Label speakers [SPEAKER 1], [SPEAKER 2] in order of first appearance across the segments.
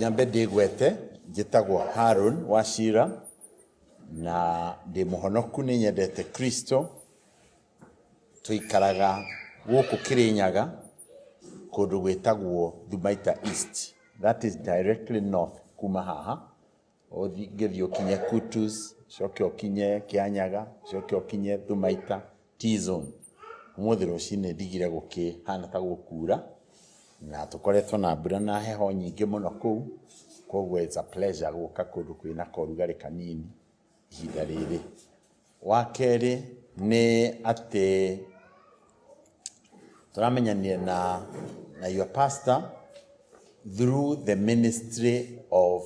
[SPEAKER 1] Nyambe ndĩgwete, njĩtagwo Haron Wachira na ndĩ mũhonoku, nĩ nyendete Kristo. Tũikaraga gũkũ Kĩrĩnyaga kũndũ gwĩtagwo Thumaita East, that is directly north kuma haha, ũngĩthiĩ ũkinye Kutus, ũcoke ũkinye Kĩanyaga, ũcoke ũkinye Thumaita T-zone. Ũmũthĩ rũcinĩ ndigire gũkĩhana ta gũkura, na tũkoretwo na mbura na heho nyingĩ mũno kũu, koguo it's a pleasure gũka kũndũ kwĩna korugarĩ kanini ihinda rĩrĩ. Wa kerĩ nĩ atĩ tũramenyanire na your pastor through the ministry of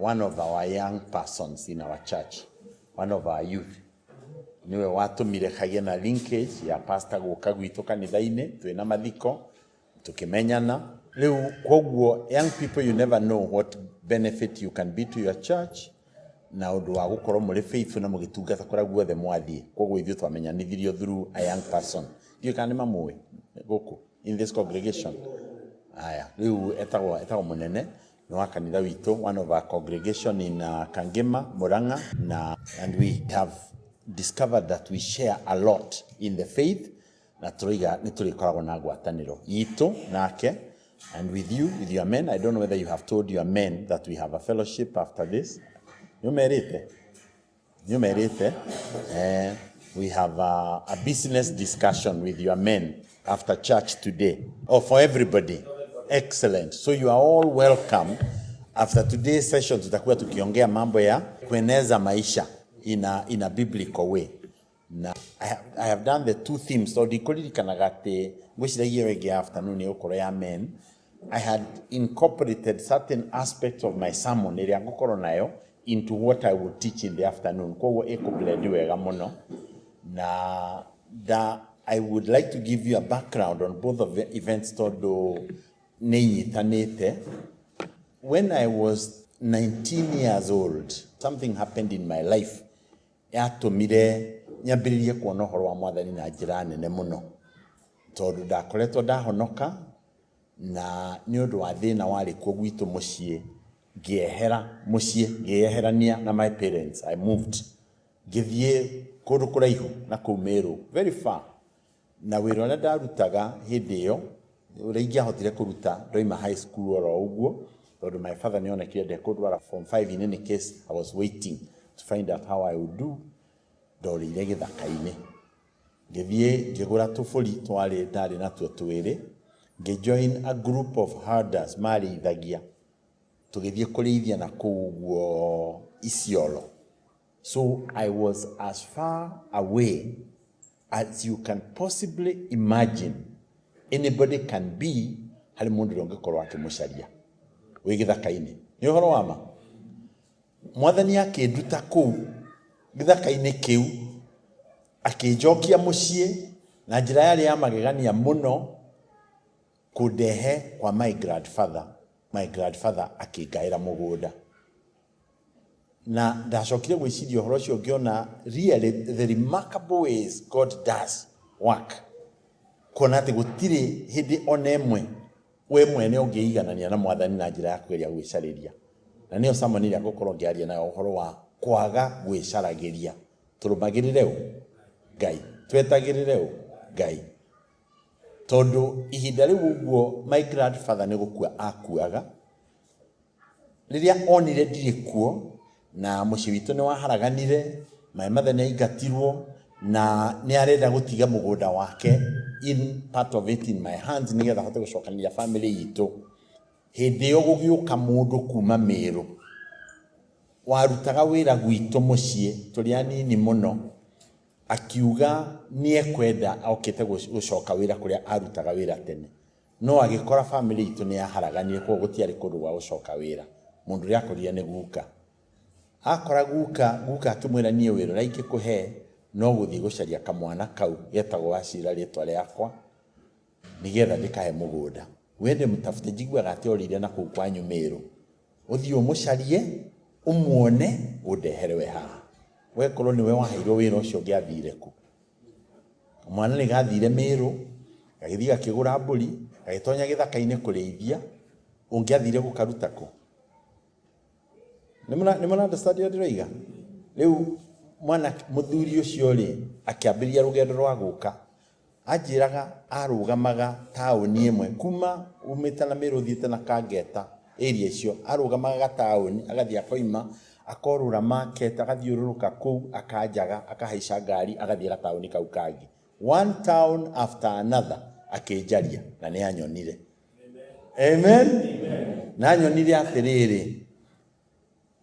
[SPEAKER 1] one of our young persons in our church, one of our youth. Nĩwe watũmire kagĩe na linkage ya pastor gũka gwitũ kanitha-inĩ twĩna mathiko tũkĩmenyana. Rĩu koguo young people, you never know what benefit you can be to your church na ũndũ wa gũkorwo mũrĩ faithful na mũgĩtungata kũrĩa guothe mwathiĩ. Koguo ithuĩ twamenyanithirio through a young person. Ndiũĩ kana nĩ mamũĩ gũkũ in this congregation. Aya, rĩu etagwo mũnene nĩ wa kanitha witũ, one of our congregation in Kangema, Murang'a, na and we have discovered that we share a lot in the faith, na tũroiga nĩ tũrĩkoragwo na ngwatanĩro itũ nake and with you, with your men. I don't know whether you have told your men that we have a fellowship after this. Nĩ ũmerĩte? Nĩ ũmerĩte? Eh, we have a business discussion with your men after church today. Oh, for everybody. Excellent. So you are all welcome. After today's session tutakuwa tukiongea mambo ya kueneza maisha in a biblical way. Na I have done the two themes tondũ ndikũririkanaga atĩ ngwĩciragia ĩyo ĩngĩ ya afternoon ĩgũkorwo ya men. I had incorporated certain aspects of my sermon ĩrĩa ngũkorwo nayo into what I would teach in the afternoon. Koguo ĩkũblend wega mũno. Na I would like to give you a background on both of the events tondũ nĩ inyitanĩte. When I was 19 years old, something happened in my life yatũmire nyambĩrĩrie kuona ũhoro wa Mwathani na njĩra nene mũno, tondũ ndakoretwo ndahonoka na nĩ ũndũ wa thĩna warĩ kuo gwitũ mũciĩ, ngĩehera mũciĩ, ngĩyeherania na my parents. I moved, ngĩthiĩ kũndũ kũraihu na kũu Meru, very far. Na wĩra ũrĩa ndarutaga hĩndĩ ĩyo, ũrĩa ingĩahotire kũruta ndoima high school oro ũguo, tondũ my father nĩ onekire ndekũndwara form 5. In any case, I was waiting to find out how I would do. Ndorĩire gĩthaka-inĩ, ngĩthiĩ ngĩgũra tũbũri twarĩ ndarĩ natuo twĩrĩ, ngĩjoin a group of herders marĩithagia, tũgĩthiĩ kũrĩithia na kũu ũguo Isiolo. So I was as far away as you can possibly imagine anybody can be harĩ mũndũ ũrĩa ũngĩkorwo akĩmũcaria wĩ gĩthaka-inĩ. Nĩ ũhoro wa ma, Mwathani akĩnduta kũu gĩthaka-inĩ kĩu, akĩnjokia mũciĩ na njĩra yarĩ ya magegania mũno, kũndehe kwa my grandfather. My grandfather akĩngaĩra mũgũnda, na ndacokire gwĩciria ũhoro ũcio, ngĩona really the remarkable ways God does work, kuona atĩ gũtirĩ hĩndĩ ona ĩmwe we mwene ũngĩiganania na Mwathani na njĩra ya kũgeria gwĩcarĩria. Na nĩyo sermon ĩrĩa ngũkorwo ngĩaria nayo, ũhoro wa kwaga gwĩcaragĩria. Tũrũmagĩrĩre ũ Ngai, twetagĩrĩre ũ Ngai, tondũ ihinda rĩu ũguo my grandfather nĩ gũkua akuaga. Rĩrĩa onire ndirĩ kuo na mũciĩ witũ nĩ waharaganire, my mother nĩ aingatirwo na nĩ arenda gũtiga mũgũnda wake in part of it in my hands nĩgetha ahote gũcokanĩria family itũ. Hĩndĩ ĩyo gũgĩũka mũndũ kuma Mĩrũ warutaga wĩra gwitũ mũciĩ tũrĩ anini mũno, akiuga nĩ ekwenda okĩte gũcoka wĩra kũrĩa arutaga wĩra tene, no agĩkora family itũ nĩ yaharaganire, koguo gũtiarĩ kũndũ gwa gũcoka wĩra. Mũndũ ũrĩa akorire nĩ guka. Akora guka, guka akĩmwĩra, "Niĩ wĩra ũrĩa ingĩkũhe no gũthiĩ gũcaria kamwana kau getagwo Wachira, rĩtwa rĩakwa, nĩgetha ndĩkahe mũgũnda. Wende mũtafute, njiguaga atĩ orĩire na kũu kwanyu Mĩrũ. Ũthiĩ ũmũcarie, ũmuone, ũndehere we haha." Wekorwo nĩwe waheirwo wĩra ũcio, ũngĩathire kũ? Mwana nĩ gathire Mĩrũ, gagĩthiĩ gakĩgũra mbũri, gagĩtonya gĩthaka-inĩ kũrĩithia. Ũngĩathire gũkaruta kũ? Nĩ mũra understand ũrĩa ndĩroiga? Rĩu mwana mũthuri ũcio rĩ, akĩambĩrĩria rũgendo rwa gũka. Anjĩraga arũgamaga taũni ĩmwe kuma umĩte na Mĩrũ ũthiĩte na Kangeta area icio, arũgamaga gataũni agathiĩ akoima akorũra market agathiũrũrũka kũu akanjaga akahaica ngari agathiĩ gataũni kau kangĩ. One town after another akĩnjaria na nĩ anyonire. Amen. Na anyonire atĩrĩrĩ,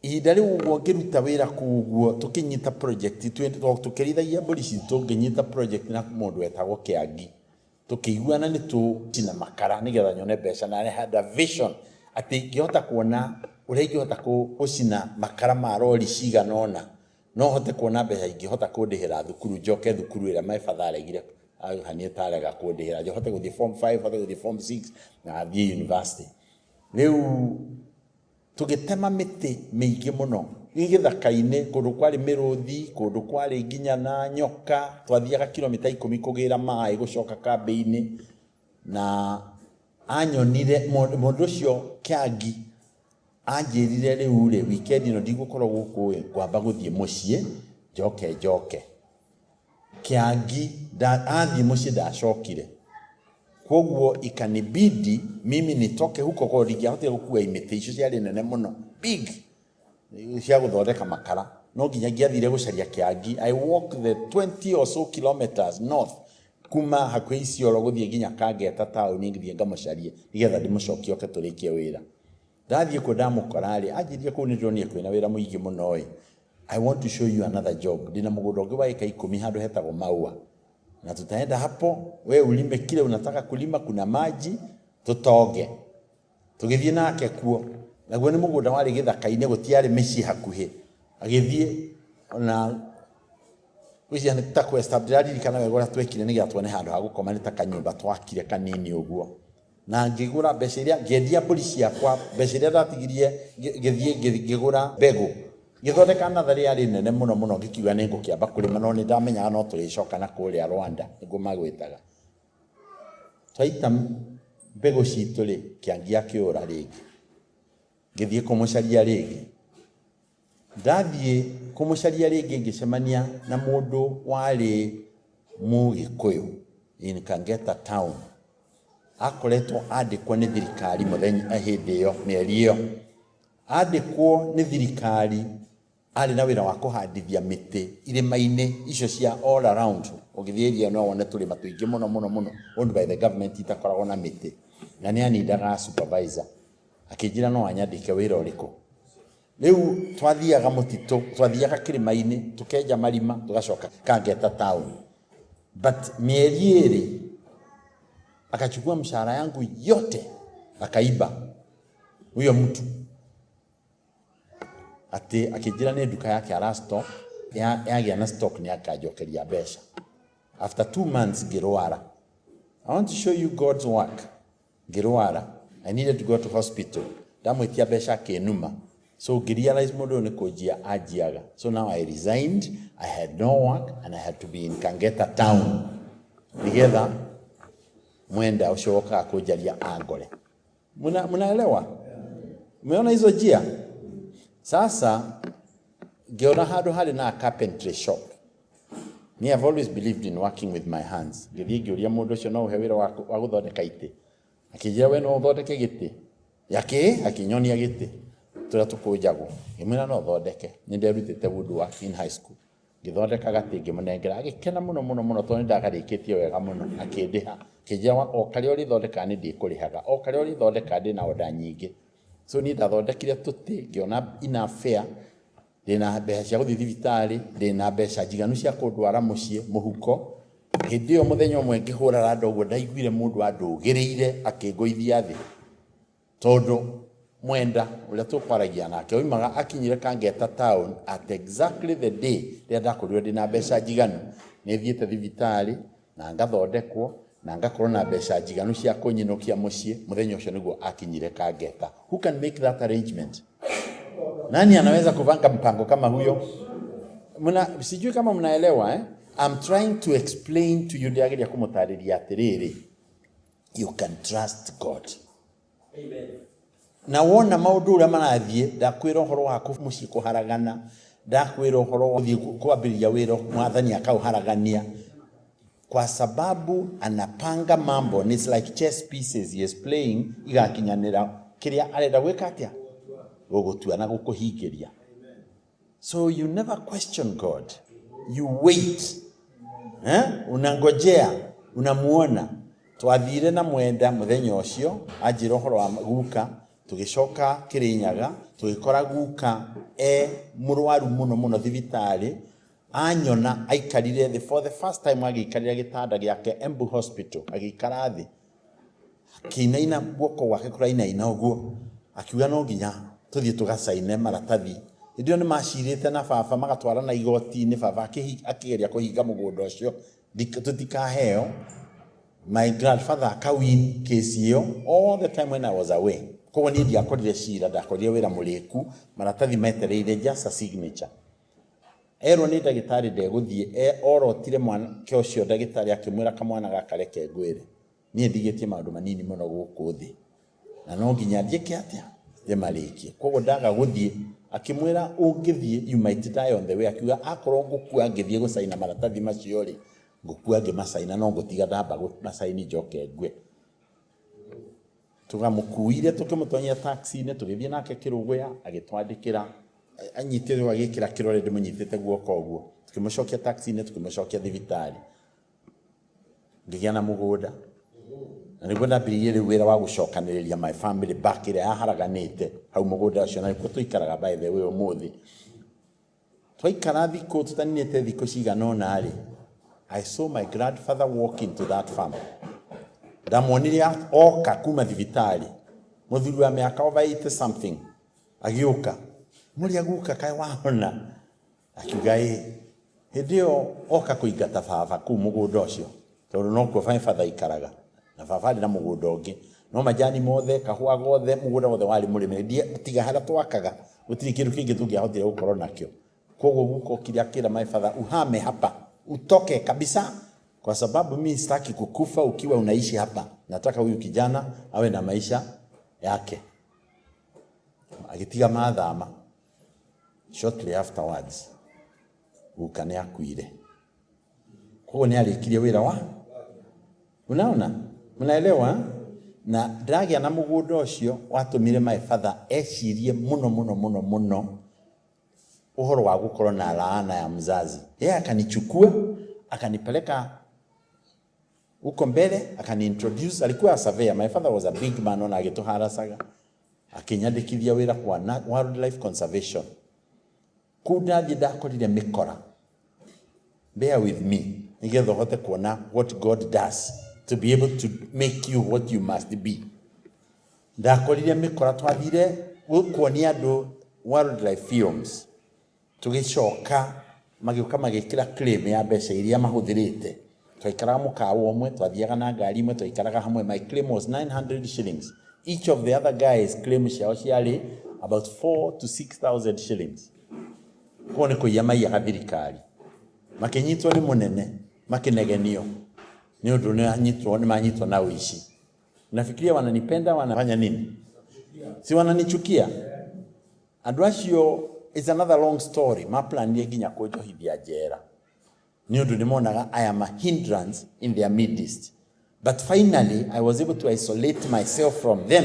[SPEAKER 1] ihinda rĩu ũguo ngĩruta wĩra kũu ũguo tũkĩnyita project tũkĩrĩithagia mbũri citũ ngĩnyita project na mũndũ wetagwo Kĩangi tũkĩiguana nĩ tũcina makara nĩgetha nyone mbeca na I had a vision atĩ ingĩhota kuona ũrĩa ingĩhota gũcina makara ma rori cigana ũna no hote kuona mbeca ingĩhota kũndĩhĩra thukuru njoke thukuru ĩrĩa my father aregire ahaniĩ ta arega kũndĩhĩra hote gũthiĩ form 5 hote gũthiĩ form 6 na thiĩ university. Rĩu tũgĩtema mĩtĩ mĩingĩ mũno gĩthaka-inĩ kũndũ kwarĩ mĩrũthi kũndũ kwarĩ nginya na nyoka twathiaga kilomita 10 kũgĩra maĩ gũcoka kambĩ-inĩ na anyonire mũndũ ũcio Kĩangi anjĩrire rĩu rĩ weekend ĩno ndigũkorwo gũkũ ĩ ngwamba gũthiĩ mũciĩ njoke njoke. Kĩangi athiĩ mũciĩ ndacokire koguo ikanibidi mimi nitoke huko kwa ndingĩahotire gũkua imĩtĩ icio ciarĩ nene mũno big cia gũthondeka makara no nginya ingĩathire gũcaria Kĩangi. I walk the 20 or so kilometers north kuma hakuhĩ Isiolo gũthiĩ nginya Kangeta taũni ngĩthiĩ ngamũcarie nĩgetha ndĩmũcokie oke tũrĩkie wĩra. Ndathiĩ kuo ndamũkora rĩ anjĩrire kũu nĩ ndĩronire kwĩna wĩra mũingĩ mũno ĩ I want to show you another job. Ndĩna mũgũnda ũngĩ wa ĩka 10 handũ hetagwo Maua na tutaenda hapo we ulime kile unataka kulima, kuna maji tutonge. Tũgĩthiĩ nake kuo naguo nĩ mũgũnda warĩ gĩthaka-inĩ gũtiarĩ mĩciĩ hakuhĩ. Agĩthiĩ ona gwĩciria nĩ ta Quest ndĩraririkana wega ũrĩa twekire nĩgetha tuone handũ ha gũkoma nĩ ta kanyũmba twakire kanini ũguo na ngĩgũra mbeca iria ngĩendia mbũri ciakwa mbeca iria ndatigirie ngĩthiĩ ngĩgũra mbegũ ngĩthondeka natharĩ yarĩ nene mũno mũno ngĩkiuga nĩ ngũkĩamba kũrĩma no nĩ ndamenyaga no tũrĩcoka na kũrĩa Rwanda nĩguo magwĩtaga. Twaita mbegũ citũ rĩ Kĩangi akĩũra rĩngĩ ngĩthiĩ kũmũcaria rĩngĩ ndathiĩ kũmũcaria rĩngĩ ngĩcemania na mũndũ warĩ Mũgĩkũyũ in Kangeta town akoretwo andĩkwo nĩ thirikari mũthenya hĩndĩ ĩyo mĩeri ĩyo andĩkwo nĩ thirikari arĩ na wĩra wa kũhandithia mĩtĩ irĩma-inĩ icio cia all around ũgĩthiĩ area no wone tũrĩma tũingĩ mũno mũno mũno owned by the government itakoragwo na mĩtĩ na nĩ anindaga supervisor akĩnjĩra no anyandĩke wĩra ũrĩkũ. Rĩu twathiaga mũtitũ twathiaga kĩrĩma-inĩ tũkenja marima tũgacoka Kangeta town but mĩeri ĩrĩ akachukua mshahara yangu yote akaiba huyo mtu atĩ akĩnjĩra nĩ nduka yake ara stock yagĩa na stock nĩ akanjokeria mbeca. After 2 months ngĩrwara. I want to show you God's work. Ngĩrwara I needed to go to hospital ndamwĩtia mbeca akĩnuma so ngĩrealize mũndũ ũyũ nĩ kũnjia anjiaga so now I resigned. I had no work and I had to be in Kangeta town nĩgetha mwenda ũcio wokaga kũnjaria angore. Mnaelewa? Umeona hizo njia? Sasa ngĩona handũ harĩ na carpentry shop. Me have always believed in working with my hands. Ngĩthiĩ ngĩũria mũndũ ũcio no ũhe wĩra wa gũthondeka itĩ. Akĩnjĩra we no ũthondeke gĩtĩ. Yakĩ akĩnyonia gĩtĩ tũrĩa tũkũnjagwo. Ngĩmwĩra no thondeke. Nĩ nderutĩte woodwork in high school. Ngĩthondeka gatĩ ngĩmũnengera agĩkena mũno mũno mũno tondũ nĩ ndagarĩkĩtie wega mũno akĩndĩha. Akĩnjĩra o karĩa ũrĩthondekaga nĩ ndĩkũrĩhaga o karĩa ũrĩthondeka ndĩna order nyingĩ. So niĩ ndathondekire tũtĩ ngĩona enough fare ndĩna mbeca cia gũthiĩ thibitarĩ ndĩna mbeca njiganu cia kũndwara mũciĩ mũhuko. Hĩndĩ ĩyo mũthenya ũmwe ngĩhũra randa ũguo ndaiguire mũndũ andũgĩrĩire akĩngũithia thĩ tondũ mwenda ũrĩa tũkwaragia nake oimaga akinyire Kangeta town at exactly the day rĩrĩa ndakorirwo ndĩna mbeca njiganu nĩ thiĩte thibitarĩ na ngathondekwo na ngakorwo na mbeca njiganu cia kũnyinũkia mũciĩ mũthenya ũcio nĩguo akinyire Kangeta. Who can make that arrangement? Nani anaweza kupanga mpango kama huyo? Sijui kama mnaelewa eh? I'm trying to explain to you ndĩrageria kũmũtarĩria atĩrĩrĩ you can trust God.
[SPEAKER 2] Amen.
[SPEAKER 1] Na wona maũndũ ũrĩa marathiĩ, ndakwĩra ũhoro wa mũciĩ kũharagana, ndakwĩra ũhoro wa gũthiĩ kwambĩrĩria wĩra mwathani akaũharagania, kwa sababu anapanga mambo and it's like chess pieces he is playing, igakinyanĩra kĩrĩa arenda gwĩka atĩa, gũgũtua na gũkũhingĩria. So you never question God, you wait, eh? Unangojea, unamuona. Twathire na Mwenda muthenya ũcio anjĩra ũhoro wa guka, tũgĩcoka Kĩrĩnyaga, tũgĩkora guka e mũrwaru mũno mũno thibitarĩ. Anyona aikarire thĩ for the first time, agĩikarĩra gĩtanda gĩake Embu Hospital, agĩikara thĩ akĩinaina, guoko gwake kũrainaina ũguo, akiuga no nginya tũthiĩ tũgacaine maratathi. Hĩndĩ ĩyo nĩ macirĩte na baba magatwarana igoti-inĩ, baba akĩgeria kũhinga mũgũnda ũcio tũtikaheo. My grandfather akawin case ĩyo all the time when I was away. Koguo niĩ ndiakorire cira, ndakorire wĩra mũrĩku, maratathi metereire just a signature. Erwo nĩ ndagĩtarĩ ndegũthiĩ, orotire mwanake ũcio. Ndagĩtarĩ akĩmwĩra, "Kamwana gaka, reke ngwĩre, niĩ ndigĩtie maũndũ manini mũno gũkũ thĩ na no nginya njĩke atĩa, ndĩmarĩkie. Koguo ndaga gũthiĩ." Akĩmwĩra, "Ũngĩthiĩ, you might die on the way." Akiuga, "Akorwo ngũkua ngĩthiĩ gũcaina maratathi macio rĩ, ngũkua ngĩmacaina, no ngũtiga ndamba macaini njoke ngue." Tũgamũkuire, tũkĩmũtonyia taxi-inĩ, tũgĩthiĩ nake Kĩrũgũya, agĩtwandĩkĩra anyitĩrwo, agĩkĩra kĩrore ndĩmũnyitĩte guoko ũguo, tũkĩmũcokia taxi-inĩ, tũkĩmũcokia thibitarĩ. Ngĩgĩa na mũgũnda na nĩguo ndambĩrĩirie rĩu wĩra wa gũcokanĩrĩria my family back ĩrĩa yaharaganĩte hau mũgũnda ũcio, na nĩkuo tũikaraga by the way ũmũthĩ. Twaikara thikũ tũtaninĩte thikũ cigana ũna rĩ, I saw my grandfather walk into that farm. Ndamuonire oka kuma thibitarĩ, mũthuri wa mĩaka over 80 something, agĩũka mũrĩa, "Guka, kaĩ wahona?" Akiuga ĩ. Hĩndĩ ĩyo oka kũingata baba kũu mũgũnda ũcio, tondũ nokuo my father aikaraga, na baba arĩ na mũgũnda ũngĩ, no majani mothe, kahũa gothe, mũgũnda wothe warĩ mũrĩme tiga harĩa twakaga, gũtirĩ kĩndũ kĩngĩ tũngĩahotire gũkorwo nakĩo. Koguo guka okire akĩra my father, "Uhame hapa, utoke kabisa, kwa sababu mi sitaki kukufa ukiwa unaishi hapa. Nataka huyu kijana awe na maisha yake." Agĩtiga mathama. Shortly afterwards guka nĩ akuire. Koguo nĩ arĩkirie wĩra wa, unaona, mnaelewa. Na ndagĩa na mũgũnda ũcio watũmire my father ecirie mũno mũno mũno mũno ũhoro wa gũkorwo na laana ya mzazi. Yeye akanichukua, akanipeleka huko mbele, akaniintroduce. Alikuwa a surveyor. My father was a big man, ona agĩtũharacaga. Akĩnyandĩkithia wĩra kwa Wildlife Conservation. Kũu ndathiĩ ndakorire mĩkora. Bear with me nĩgetha ũhote kuona what God does to be able to make you what you must be. Ndakorire mĩkora. Twathire kuonia andũ wildlife films, tũgĩcoka magĩũka magĩkĩra claim ya mbeca iria mahũthĩrĩte. Twaikaraga mũkawa ũmwe, twathiaga na ngari imwe, twaikaraga hamwe. My claim was 900 shillings. Each of the other guys, claim ciao ciarĩ about 4 to 6000 shillings. Koguo nĩ kũiya maiyaga thirikari. Makĩnyitwo nĩ mũnene, makĩnegenio nĩ ũndũ nĩ manyitwo na ũici. Nafikiria wananipenda, wanafanya nini? Si wananichukia andũ acio. Is another long story. Maplanire nginya kũnjohithia njera nĩ ũndũ nĩ monaga I am a hindrance in their midst. But finally I was able to isolate myself from them.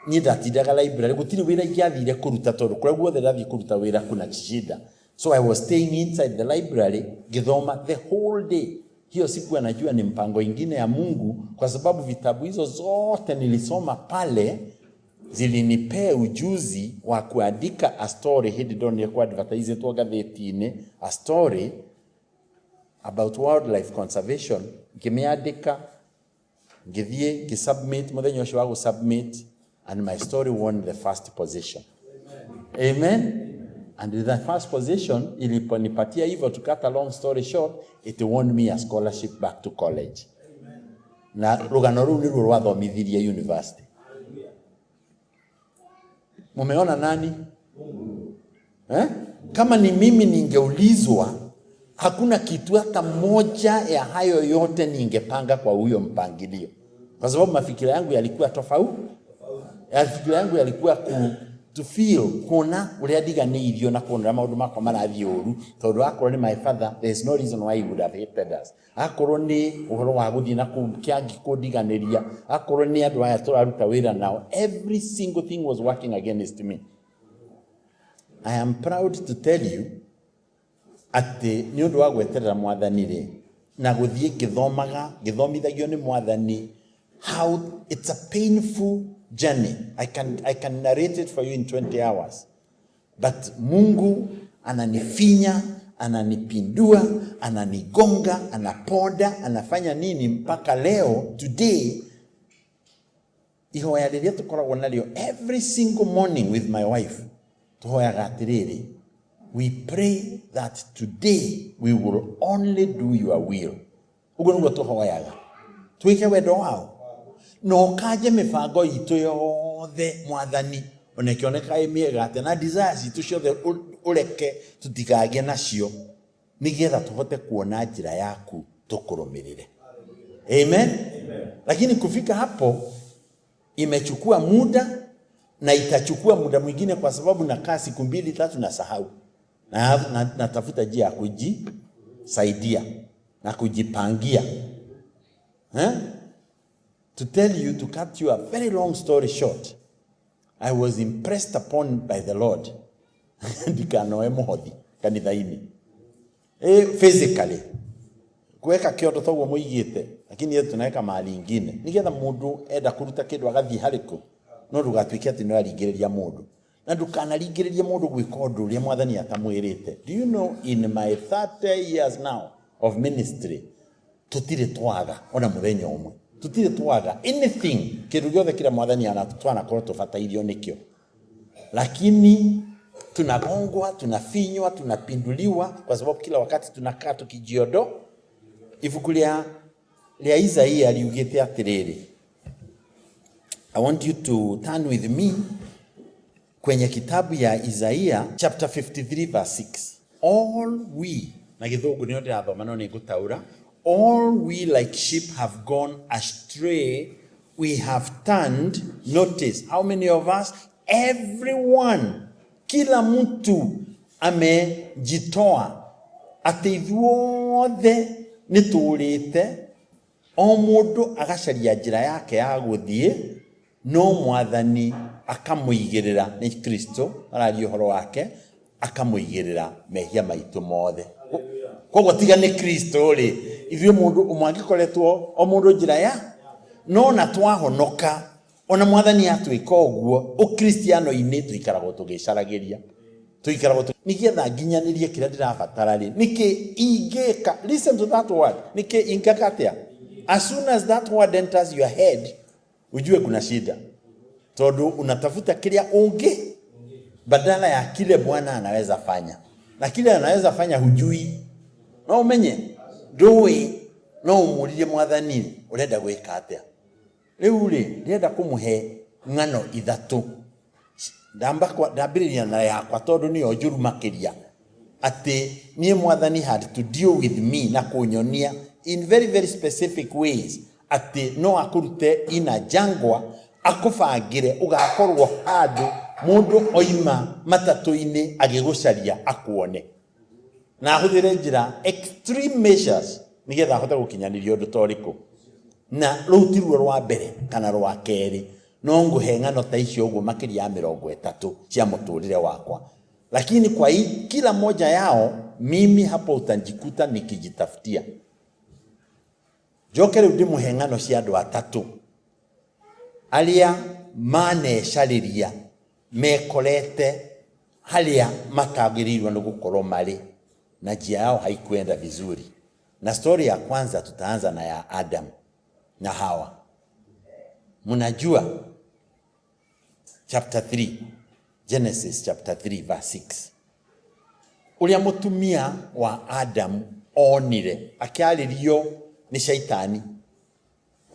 [SPEAKER 1] Niĩ ndatindaga library, gũtirĩ wĩra ingĩathire kũruta, tondũ kũrĩa guothe ndathiĩ kũruta wĩra kuna shida. So I was staying inside the library ngĩthoma the whole day. Hiyo siku anajua ni mpango ingine ya Mungu, kwa sababu vitabu hizo zote nilisoma pale zilinipea ujuzi wa kuandika a story. Hĩndĩ ndonire ku advertisetwo ngathĩti-inĩ a story about wildlife conservation, ngĩmĩandĩka, ngĩthiĩ ngĩsubmit. Mũthenya ũcio wa gũsubmit, and my story won the first position. Amen. And the first position iliponipatia hivyo, to cut a long story short, it won me a scholarship back to college. Na rũgano rũu nĩruo rwathomithirie university. Mumeona nani, eh? Kama ni mimi ningeulizwa, hakuna kitu hata moja ya hayo yote ningepanga kwa huyo mpangilio, kwa sababu mafikira yangu yalikuwa tofauti. Fikira yangu yalikuwa to feel kuona uria ndiganĩirio na kuona ũrĩa maũndũ makwa marathiĩ ũru, tondũ akorwo nĩ my father, there is no reason why he would have hated us. Akorwo nĩ ũhoro wa gũthiĩ na kũu kĩangi kũndiganĩria, akorwo nĩ andũ aya tũraruta wĩra nao, every single thing was working against me. I am proud to tell you atĩ nĩ ũndũ wa gweterera Mwathani rĩ, na gũthiĩ ngĩthomaga, ngĩthomithagio nĩ Mwathani how it's a painful journey. I can narrate it for you in 20 hours, but Mungu ananifinya, ananipindua, ananigonga, anaponda, anafanya nini mpaka leo, today, ihoya rĩrĩa tũkoragwo narĩo every single morning with my wife, tũhoyaga atĩrĩrĩ, we pray that today we will only do your will. Ũguo nĩguo tũhoyaga, twĩke wendo wao na ũkanje mĩbango itũ yothe, Mwathani, ona ĩkĩoneka ĩ mĩega atĩa, na desires itũ ciothe ũreke tũtikagĩe nacio, nĩgetha tũhote kuona njĩra yaku tũkũrũmĩrĩre. Amen. Lakini kufika hapo imechukua muda na itachukua muda mwingine, kwa sababu nakaa siku mbili tatu nasahau na natafuta njia ya kujisaidia na kujipangia, eh? To tell you, to cut you a very long story short, I was impressed upon by the Lord ndikanoe mũhothi kanitha-inĩ, physically kuweka kĩondo toguo mũigĩte, lakini yetu tunaweka mahali ingine nigetha mũndũ enda kũruta kĩndũ agathiĩ harĩkũ, no ndũgatuĩke atĩ nĩ ũraringĩrĩria mũndũ, na ndũkanaringĩrĩrie mũndũ gwĩka ũndũ ũrĩa Mwathani atamwĩrĩte. Do you know, in my 30 years now of ministry, tũtirĩ twaga ona mũthenya ũmwe, tũtirĩ twaga anything, kĩndũ gĩothe kĩrĩa Mwathani twanakorwo tũbatairio nĩkĩo, lakini tunagongwa, tunafinywa, tunapinduliwa, kwa sababu kila wakati tunakaa tukijiodo. Ibuku rĩa Isaia riugĩte atĩrĩrĩ, I want you to turn with me kwenye kitabu ya Isaia chapter 53 verse 6. All we, na Gĩthũngũ nĩyo ndĩrathoma no nĩ ngũtaũra, all we like sheep have gone astray, we have turned, notice, how many of us? Everyone, kila mtu amejitoa, atĩ ithuothe nĩ tũũrĩte, o mũndũ agacaria njĩra yake ya gũthiĩ, no Mwathani akamũigĩrĩra, nĩ Kristo araria ũhoro wake, akamũigĩrĩra mehia maitũ mothe. Koguo tiga nĩ Kristo rĩ, ithuĩ mũndũ ũmwe angĩkoretwo o mũndũ njĩra ya no na twahonoka, ona Mwathani atwĩka ũguo, ũkristiano-inĩ tũikaragwo tũgĩcaragĩria, tũikaragwo nĩgetha nginyanĩrie kĩrĩa ndĩrabatara rĩ, nĩkĩ ingĩka? Listen to that word, nĩkĩ ingĩka atĩa? As soon as that word enters your head, ujue kuna shida, tondu unatafuta kĩrĩa ũngĩ badala ya kile Bwana anaweza fanya, na kile anaweza fanya hujui. No umenye ndũĩ, no ũmũririe, Mwathani, ũrenda gwĩka atĩa rĩu rĩ? Ndĩrenda kũmũhe ng'ano ithatũ. Ndambĩrĩria na yakwa tondũ nĩyo njũru makĩria, atĩ niĩ Mwathani had to deal with me na kũnyonia in very very specific ways atĩ no akũrute ina jangwa, akũbangĩre ũgakorwo handũ mũndũ oima matatũ-inĩ agĩgũcaria akuone, na ahũthĩre njĩra extreme measures nĩgetha ahote gũkinyanĩria ũndũ ta ũrĩkũ. Na rũu tiruo rwa mbere kana rwa kerĩ, no ngũhe ng'ano ta icio ũguo makĩria ya 30 cia mũtũrĩre wakwa, lakini kwa hii, kila moja yao mimi hapo utanjikuta nikijitafutia. Njoke rĩu ndĩmũhe ng'ano cia andũ atatũ arĩa manecarĩria mekorete harĩa matagĩrĩirwo nĩ gũkorwo marĩ, na njia yao haikuenda vizuri. Na story ya kwanza tutaanza na ya Adam na Hawa. Mnajua chapter 3, Genesis chapter 3 verse 6, ũrĩa mũtumia wa Adam onire akĩarĩrio nĩ Shaitani,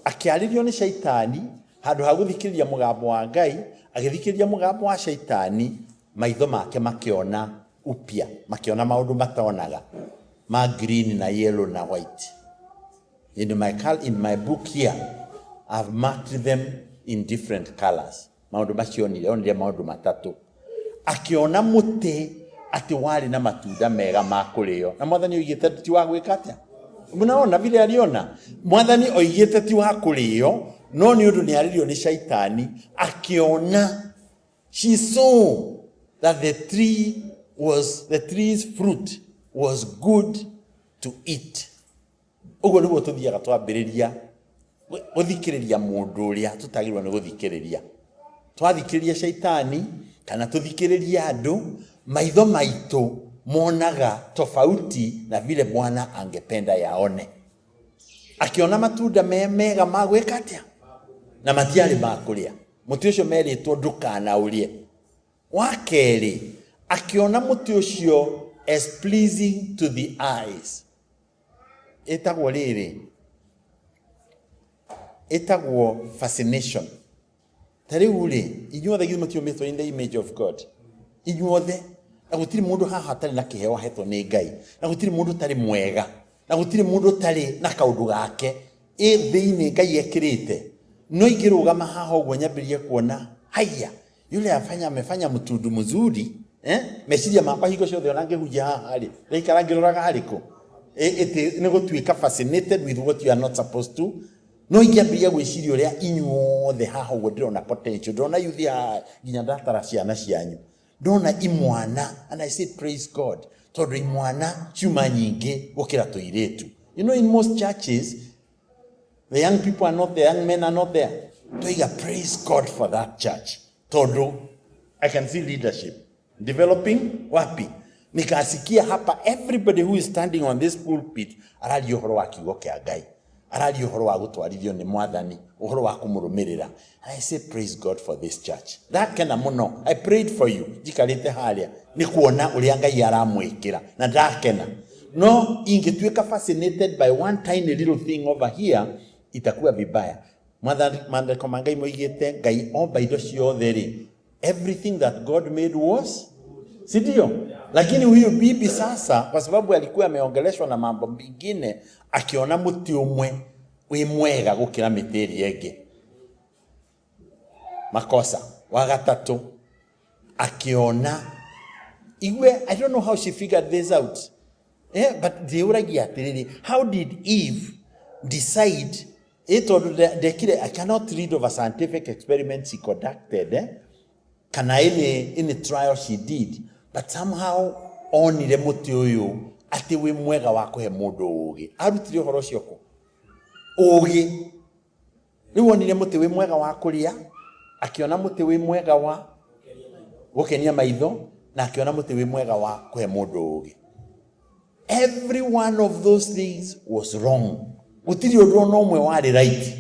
[SPEAKER 1] akĩarĩrio nĩ Shaitani, handũ ha gũthikĩrĩria mũgambo wa Ngai agĩthikĩrĩria mũgambo wa Shaitani. Maitho make makĩona upya, makĩona maũndũ matonaga ma green na yellow na white. In my book here, I've marked them in different colors. Maũndũ macio onire, onire maũndũ matatũ. Akĩona mũtĩ atĩ warĩ na matunda mega ma kũrĩo. Na mwathani oigĩte ti wa gwĩka atĩa? Mnaona vile aliona? Mwathani oigĩte ti wa kũrĩo, no nĩ ũndũ nĩ arĩrio nĩ caitani, akĩona. She saw that the tree was the tree's fruit was good to eat. Ũguo nĩguo tũthiaga twambĩrĩria gũthikĩrĩria mũndũ ũrĩa tũtagĩrĩirwo nĩ gũthikĩrĩria. Twathikĩrĩria caitani kana tũthikĩrĩrie andũ, maitho maitũ monaga tofauti na vile Bwana angependa yaone. Akĩona matunda me mega ma gwĩka atĩa? Na matiarĩ ma kũrĩa. Mũtĩ ũcio merĩtwo ndũkanaũrĩe. Wa kerĩ, akĩona mũtĩ ũcio as pleasing to the eyes. Ĩtagwo rĩrĩ, ĩtagwo fascination. Ta rĩu rĩ, inyuothe githĩ mũtiũmbĩtwo in the image of God? Inyuothe. Na gũtirĩ mũndũ haha atarĩ na kĩheo ahetwo nĩ Ngai. Na gũtirĩ mũndũ ũtarĩ mwega. Na gũtirĩ mũndũ ũtarĩ na kaũndũ gake ĩ thĩinĩ Ngai ekĩrĩte. No ingĩrũgama haha ũguo nyambĩrĩrie kuona, haiya, yule afanya amefanya mtundu mzuri eh? Meciria makwa hingo ciothe ona ngĩhunjia haha rĩ, ndaikara ngĩroraga harĩkũ? Ĩtĩ nĩ gũtuĩka fascinated with what you are not supposed to. No ingĩambĩrĩria gwĩciria ũrĩa inyuothe haha ũguo ndĩrona potential, ndĩrona youth haha nginya ndatara ciana cianyu, ndona imwana and I say praise God, tondũ imwana ciuma nyingĩ gũkĩra tũirĩtu. You know, in most churches the young people are not there, young men are not there. Toiga praise God for that church, tondũ I can see leadership developing wapi. Nikasikia hapa everybody who is standing on this pulpit araria ũhoro wa kiugo kĩa Ngai, araria ũhoro wa gũtwarithio nĩ mwathani, ũhoro wa kũmũrũmĩrĩra. And I say praise God for this church. Ndakena mũno. I prayed for you njikarĩte harĩa nĩ kuona ũrĩa Ngai aramwĩkĩra na ndakena. No ingĩtuĩka fascinated by one tiny little thing over here, itakuwa vibaya. Maandĩko ma Ngai moigĩte Ngai omba indo ciothe rĩ, everything that God made was, si ndio? Lakini huyu bibi sasa, kwa sababu alikuwa ameongeleshwa na mambo mengine, akiona mũtĩ ũmwe wĩ mwega gũkĩra mĩtĩ ĩrĩa ĩngĩ. Makosa. Wa gatatũ, akiona igue, I don't know how she figured this out. But ndĩũragia atĩrĩrĩ, how did Eve decide? Tondũ ndekire, I cannot read of a scientific experiment she conducted, kana any trial she did, but somehow onire mũtĩ ũyũ atĩ wĩ mwega wa kũhe mũndũ ũgĩ. Arutire ũhoro ũcio kũ? Ũgĩ. Rĩu onire mũtĩ wĩ mwega wa kũrĩa, akĩona mũtĩ wĩ mwega wa gũkenia maitho, na akĩona mũtĩ wĩ mwega wa kũhe mũndũ ũgĩ. Every one of those things was wrong. Gũtirĩ ũndũ ona ũmwe warĩ right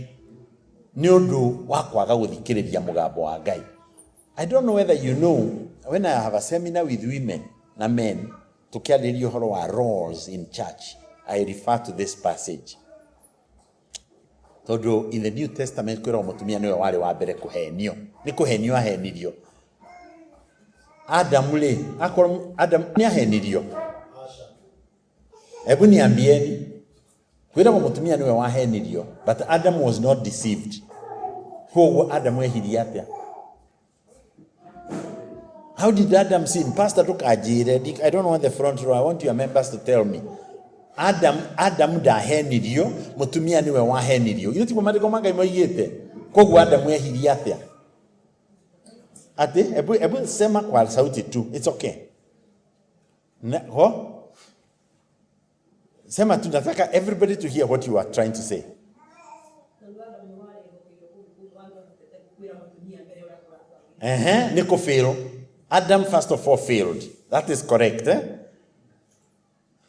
[SPEAKER 1] nĩ ũndũ wa kwaga gũthikĩrĩria mũgambo wa Ngai. I don't know whether you know, when I have a seminar with women na men, tũkĩarĩrĩria ũhoro wa roles in church, I refer to this passage. Tondũ in the New Testament kwĩragwo mũtumia nĩwe warĩ wa mbere kũhenio. Nĩ kũhenio ahenirio. Adamu rĩ, akorwo Adamu nĩ ahenirio. Hebu niambieni. Kwĩragwo mũtumia nĩwe wahenirio, but Adam was not deceived. Koguo Adamu ehirie atĩa? How did Adam sin? Pastor ndũkanjĩre. I don't want the front row. I want your members to tell me. Adam ndahenirio, mũtumia nĩwe wahenirio. Githĩ tiguo maandĩko ma Ngai moigĩte? Koguo Adamu ehirie atĩa? Atĩ, ebu sema kwa sauti tu. It's okay. Na, ho? Sema tu, nataka everybody to hear what you are trying to say. Ehe, nĩ kũ fail. Adam first of all failed. That is correct, eh?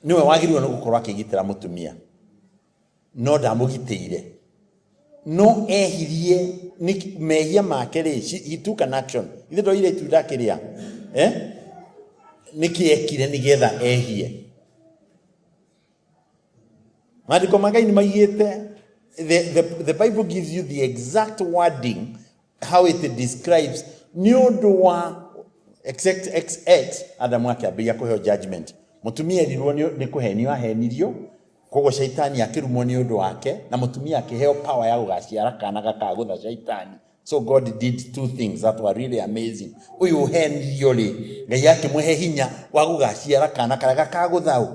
[SPEAKER 1] Nĩwe wagĩrĩirwo nĩ gũkorwo akĩgitĩra mũtumia. No ndamũgitĩire. No ehirie nĩ mehia make rĩ, he took an action. Ithe ndoire itunda akĩrĩa. Nĩkĩ ekire nĩgetha ehie? Maandĩko ma Ngai nĩ maigĩte, the Bible gives you the exact wording how it describes nĩ ũndũ wa XXX Adamu akĩambĩrĩria kũheo judgment. Mũtumia erirwo nĩ kũhenio ahenirio, koguo shaitani akĩrumwo nĩ ũndũ wake, na mũtumia akĩheo power ya gũgaciara kana gakagũtha shaitani. So God did two things that were really amazing. Ũyũ ũhenirio rĩ, Ngai akĩmũhe hinya wa gũgaciara kana karĩa gakagũthaũ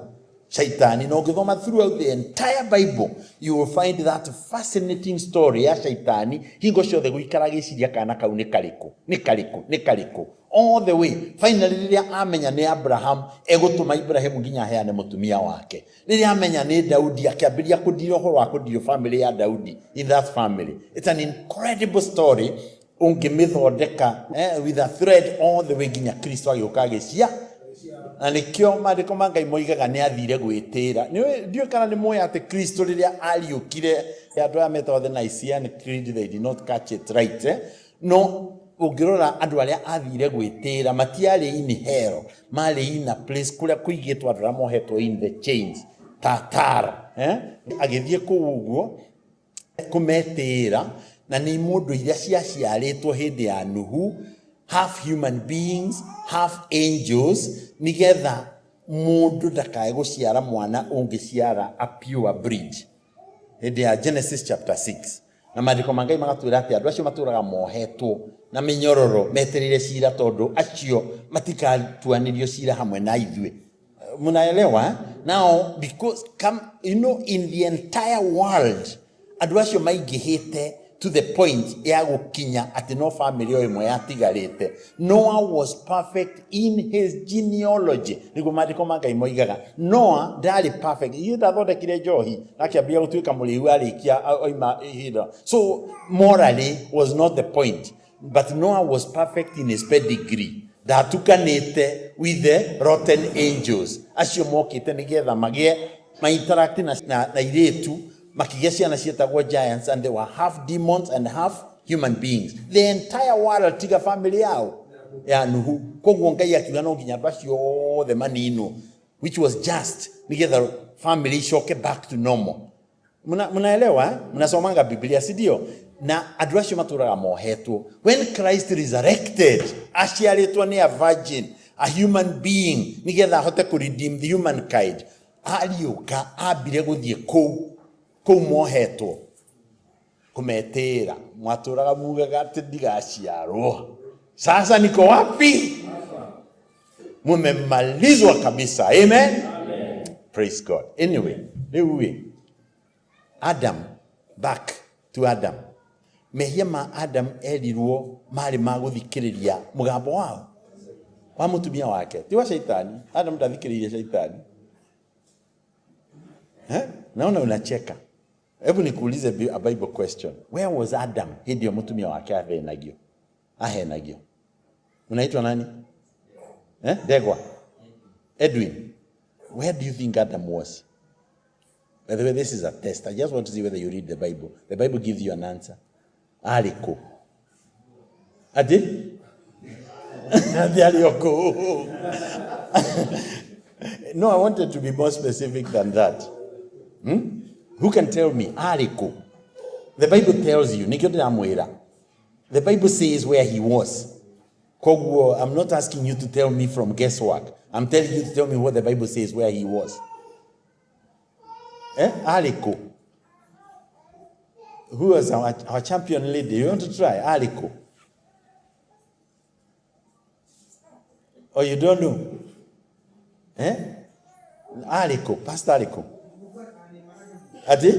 [SPEAKER 1] Shaitani. Na ũngĩthoma throughout the entire Bible, you will find that fascinating story ya Shaitani hingo ciothe gũikara agĩciria kana kau nĩ karĩkũ, nĩ karĩkũ, nĩ karĩkũ, all the way. Finally rĩrĩa amenya nĩ Abraham, egũtũma Ibrahimu nginya aheane mũtumia wake. Rĩrĩa amenya nĩ Daudi, akĩambĩrĩria kũndira ũhoro wa kũndirio family ya Daudi in that family. It's an incredible story ũngĩmĩthondeka with a thread all the way nginya Kristo agĩũka agĩcia. Na nĩkĩo maandĩko ma Ngai moigaga nĩ athire gwĩtĩra. Ndiũĩ kana nĩ mũĩ atĩ Kristo rĩrĩa ariũkire, andũ aya metagwo the Nicene Creed, they did not catch it right. No ũngĩrora andũ arĩa athire gwĩtĩra matiarĩ in hell, marĩ in a place kũrĩa kũigĩtwo andũ arĩa mohetwo in the chains, Tatar. Agĩthiĩ kũu ũguo kũmetĩĩra, na nĩ mũndũ iria ciaciarĩtwo hĩndĩ ya Nuhu, half human beings, half angels, nĩgetha mũndũ ndakae gũciara mwana ũngĩciara a pure breed. Hĩndĩ ya Genesis chapter 6. Na maandĩko ma Ngai magatwĩra atĩ andũ acio matũraga mohetwo na mĩnyororo metereire cira, tondũ acio matikatuanĩrio cira hamwe na ithuĩ. Mnaelewa, eh? Now, because come, you know, in the entire world, andũ acio maingĩhĩte to the point ya gũkinya atĩ no family o ĩmwe yatigarĩte. Noah was perfect in his genealogy. Nĩguo maandĩko ma Ngai moigaga. Noah ndarĩ perfect. Ithuĩ ndathondekire njohi, akĩambia gũtuĩka mũrĩu arĩkia oima ihinda. So morally was not the point. But Noah was perfect in his pedigree. Ndatukanĩte with the rotten angels. Acio mokĩte nĩgetha magĩe ma-interact na irĩtu, makĩgĩa ciana ciĩtagwo giants, and they were half demons and half human beings. The entire world tiga family yao ya Nuhu. Koguo Ngai akiuga no nginya andũ acio othe maninwo, which was just nĩgetha family icoke back to normal. Mnaelewa, eh? Mnasomanga Biblia, si ndio? Na andũ acio matũraga mohetwo. When Christ resurrected, aciarĩtwo nĩ a virgin, a human being, nĩgetha ahote kũ redeem the humankind. Ariũka ambire gũthiĩ kũu, kũu mohetwo kũmetĩĩra. Mwatũraga mugaga atĩ ndigaciarwo. Sasa niko wapi? Mumemalizwa kabisa. Amen? Amen. Praise God. Anyway, rĩu ĩ, Adam, back to Adam. Mehia ma Adam erirwo marĩ ma gũthikĩrĩria mũgambo wao wa mũtumia wake, ti wa Shaitani. Adam ndathikĩrĩirie Shaitani. Eh? Naona unacheka. Hebu nikuulize a Bible question. Where was Adam hĩndĩ ĩyo mũtumia wake ahenagio? Ahenagio. Unaitwa nani? Eh? Ndegwa. Edwin. Where do you think Adam was? By the way, this is a test. I just want to see whether you read the Bible. The Bible gives you an answer. Arĩ kũ? Atĩ? Atĩ arĩ o kũu. No, I wanted to be more specific than that. Who can tell me? Arĩ kũ? The Bible tells you. Nĩkĩo ndĩramwĩra. The Bible says where he was. Koguo, I'm not asking you to tell me from guesswork. I'm telling you to tell me what the Bible says where he was. Eh? Arĩ kũ? Who was our champion lady? You want to try? Arĩ kũ? Oh, you don't know? Eh? Arĩ kũ? Pastor arĩ kũ? Ati?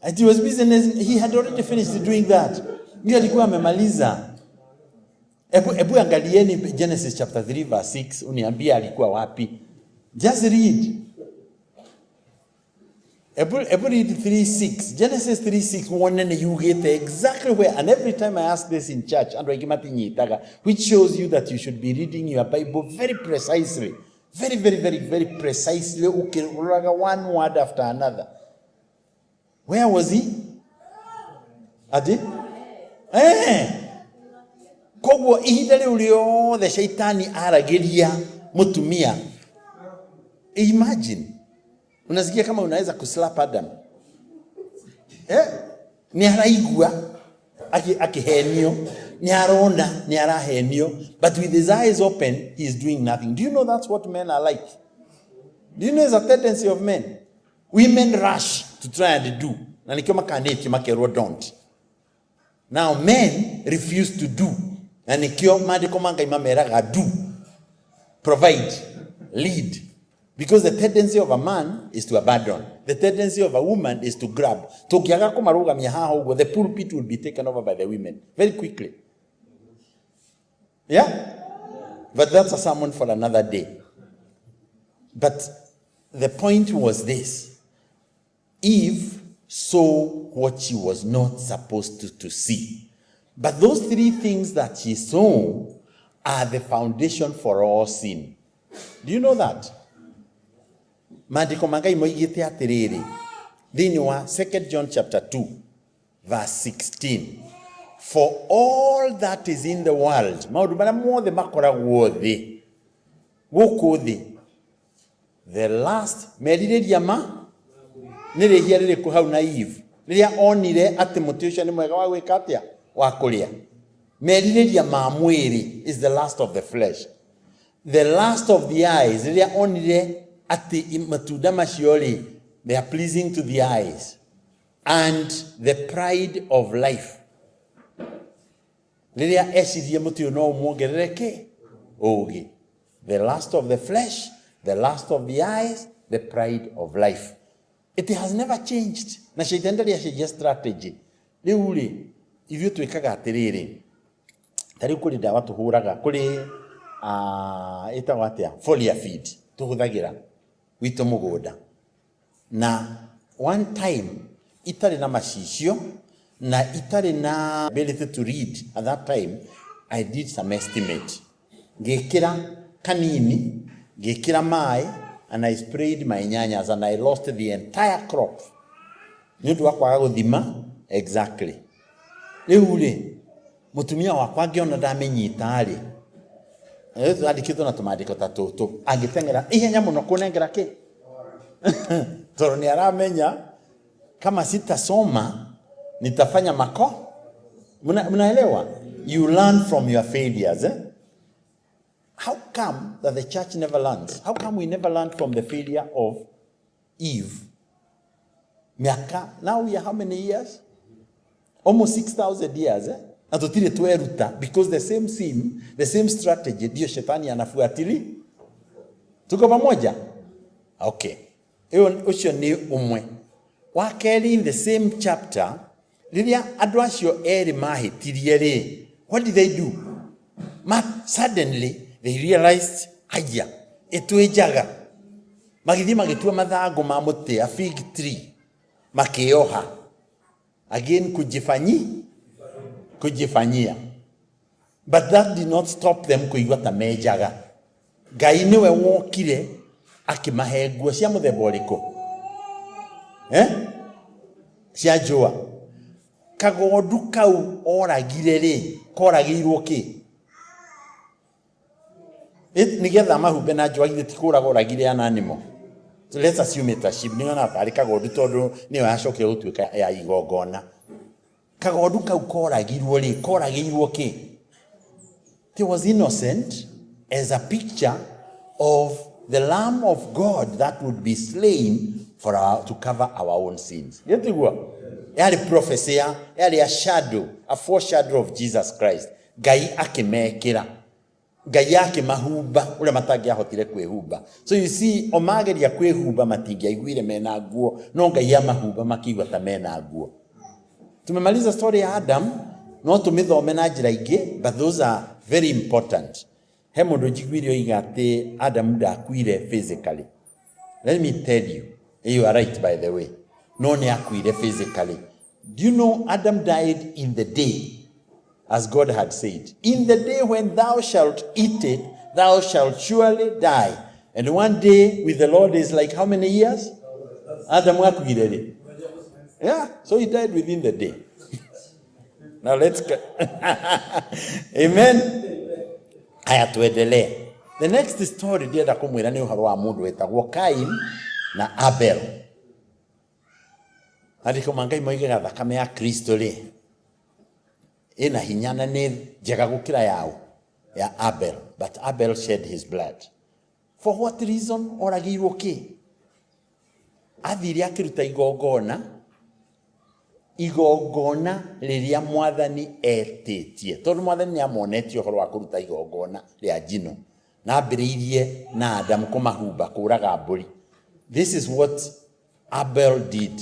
[SPEAKER 1] And he was busy, he had already finished doing that. Ndio alikuwa amemaliza. Ebu angalieni Genesis chapter 3 verse 6, uniambie alikuwa wapi. Just read. Ebu read 3:6. Genesis 3:6 wone nĩ yugĩte exactly where, and every time I ask this in church, andũ aingĩ matinyitaga, which shows you that you should be reading your Bible very precisely. Very, very, very, very precisely, ũkĩroraga one word after another. Where was he? Ati? Koguo ihinda rĩu rĩothe Shaitani aragĩria mũtumia. Imagine. Unasikia kama unaweza kuslap Adam. Eh? Nĩ araigua akihenio, nĩ arona, nĩ arahenio, but with his eyes open, he is doing nothing. Do you know that's what men are like? Do you know it's a tendency of men? Women rush to try and do. Na nikio makanĩtio makerwo don't. Now men refuse to do, na nĩkĩo maandĩko ma Ngai mameraga do, provide, lead, because the tendency of a man is to abandon, the tendency of a woman is to grab. Tũngĩaga kũmarũgamia haha ũguo, the pulpit will be taken over by the women very quickly. Yeah, but that's a sermon for another day. But the point was this: Eve saw what she was not supposed to see. But those three things that she saw are the foundation for all sin. Do you know that? Maandĩko ma Ngai moigĩte atĩrĩrĩ, thĩinĩ wa 2 John chapter 2 verse 16, "For all that is in the world," maũndũ marĩa mothe makoragwo thĩ, gũkũ thĩ, the last, merirĩria ma nĩ rĩhia rĩrĩkũ hau na Eve rĩrĩa onire atĩ mũtĩ ũcio nĩ mwega wa gwĩka atĩa, wa kũrĩa? Merirĩria ma mwĩrĩ is the lust of the flesh, the lust of the eyes, rĩrĩa onire atĩ matunda macio rĩ, they are pleasing to the eyes, and the pride of life, rĩrĩa ecirie mũtĩ ũyũ no ũmuongerere kĩ ũũgĩ. The lust of the flesh, the lust of the eyes, the pride of life. It has never changed, na caitani ndarĩ acenjia strategy. Rĩu rĩ, ithuĩ twĩkaga atĩrĩrĩ, ta rĩu kũrĩ ndawa tũhũraga, kũrĩ ĩtagwo atĩa, foliar feed tũhũthagĩra gwitũ mũgũnda. Na one time itarĩ na macicio na itarĩ na ability to read at that time, I did some estimate, ngĩkĩra kanini, ngĩkĩra maĩ, and I sprayed my nyanyas and I lost the entire crop nĩ ũndũ wa kwaga gũthima exactly. Rĩu rĩ, mũtumia wakwa angĩona ndamĩnyita rĩ, twandĩkĩtwo na tũmandĩko ta tũtũ, angĩteng'era ihenya mũno kũnengera kĩ, tondũ nĩ aramenya kama sitasoma nitafanya mako. Mnaelewa? You learn from your failures, eh? How come that the church never learns? How come we never learn from the failure of Eve? Miaka, now we are how many years? Almost 6,000 years, eh? Na tutire tweruta, because the same sin, the same strategy ndio shetani anafuatili. Tuko pamoja? Okay. Ĩyo ũcio nĩ ũmwe. Wa kerĩ, in the same chapter, rĩrĩa andũ acio erĩ mahĩtirie rĩ, what did they do? Ma, suddenly they realized, haya, ĩtwĩ njaga. Magĩthiĩ magĩtua mathangũ ma mũtĩ, a fig tree, makĩoha. Again, kujifanyia. But that did not stop them kũigua ta me njaga. Ngai nĩwe wokire akĩmahe nguo cia mũthemba ũrĩkũ? Eh? Cia njũa. Kagondu kau oragire rĩ, koragĩirwo kĩ? Nĩgetha mahumbe na njũa, githĩ ti kũraga oragire an animal? So let's assume it a sheep. Nĩona tarĩ kagondu tondũ nĩyo yacokire gũtuĩka ya igongona. Kagondu kau koragirwo rĩ, koragĩirwo kĩ? He was innocent as a picture of the Lamb of God that would be slain to cover our own sins. Gĩtiguo? Yarĩ prophecy ya, yarĩ a shadow, a foreshadow of Jesus Christ. Ngai akĩmekĩra. Ngai akĩmahumba ũrĩa matangĩahotire kwĩhumba. So you see, o mageria kwĩhumba matingĩaiguire mena nguo, no Ngai amahumba makĩigua ta mena nguo. Tumemaliza story ya Adam, no tũmĩthome na njĩra ingĩ, but those are very important. He mũndũ njiguire oiga atĩ Adam ndakuire physically. Let me tell you, you are right, by the way. No nĩ akuire physically. Do you know Adam died in the day, as God had said? "In the day when thou shalt eat it, thou shalt surely die." And one day with the Lord is like how many years? Adam akuire rĩ? Yeah, so he died within the day. Now let's go. Amen. Haya, tuendelee. The next story ndĩrenda kũmwĩra nĩ ũhoro wa mũndũ wetagwo Cain na Abel. Andĩko ma Ngai moigaga thakame ya Kristo rĩ ĩna hinya na nĩ njega gũkĩra yao ya Abel, but Abel shed his blood. For what reason? Oragĩirwo kĩ? Athire akĩruta igongona. Igongona rĩrĩa Mwathani etĩtie, tondũ Mwathani nĩ amonetie ũhoro wa kũruta igongona rĩa njino, na ambĩrĩirie na Adamu kũmahumba kũraga mbũri. This is what Abel did.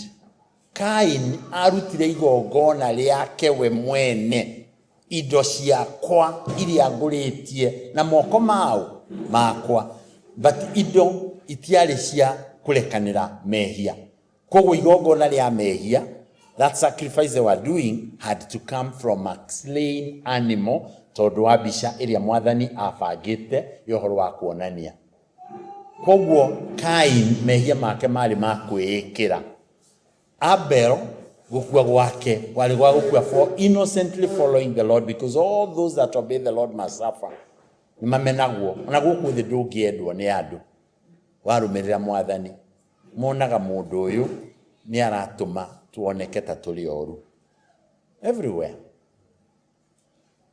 [SPEAKER 1] Kain arutire igongona rĩake we mwene, indo ciakwa iria ngũrĩtie na moko mao makwa, but indo itiarĩ cia kũrekanĩra mehia. Koguo igongona rĩa mehia, that sacrifice they were doing had to come from a slain animal, tondũ wa mbica ĩrĩa Mwathani abangĩte ya ũhoro wa kuonania. Koguo Kain mehia make marĩ ma kwĩĩkĩra. Abel gũkua gwake kwarĩ gwa gũkua for innocently following the Lord, because all those that obey the Lord must suffer. Nĩ mamenagwo ona gũkũ thĩ, ndũngĩendwo nĩ andũ warũmĩrĩra Mwathani. Monaga mũndũ ũyũ nĩ aratũma tuoneke ta tũrĩ oru everywhere.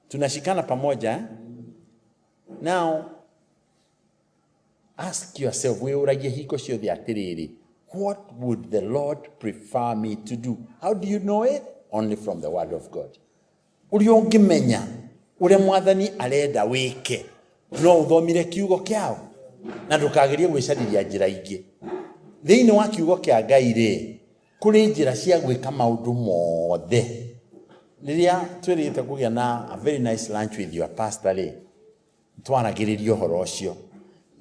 [SPEAKER 1] Tunashikana pamoja, eh? Now ask yourself, wĩũragie hingo ciothe atĩrĩrĩ, what would the Lord prefer me to do? How do you know it? Only from the word of God. Ũrĩa ũngĩmenya ũrĩa Mwathani arenda wĩke no ũthomire kiugo kĩao, na ndũkagerie gwĩcarĩria njĩra ingĩ. Thĩinĩ wa kiugo kĩa Ngai rĩ, kũrĩ njĩra cia gwĩka maũndũ mothe. Rĩrĩa twĩrĩgĩte kũgĩa na a very nice lunch with your pastor rĩ, twaragĩrĩria ũhoro ũcio.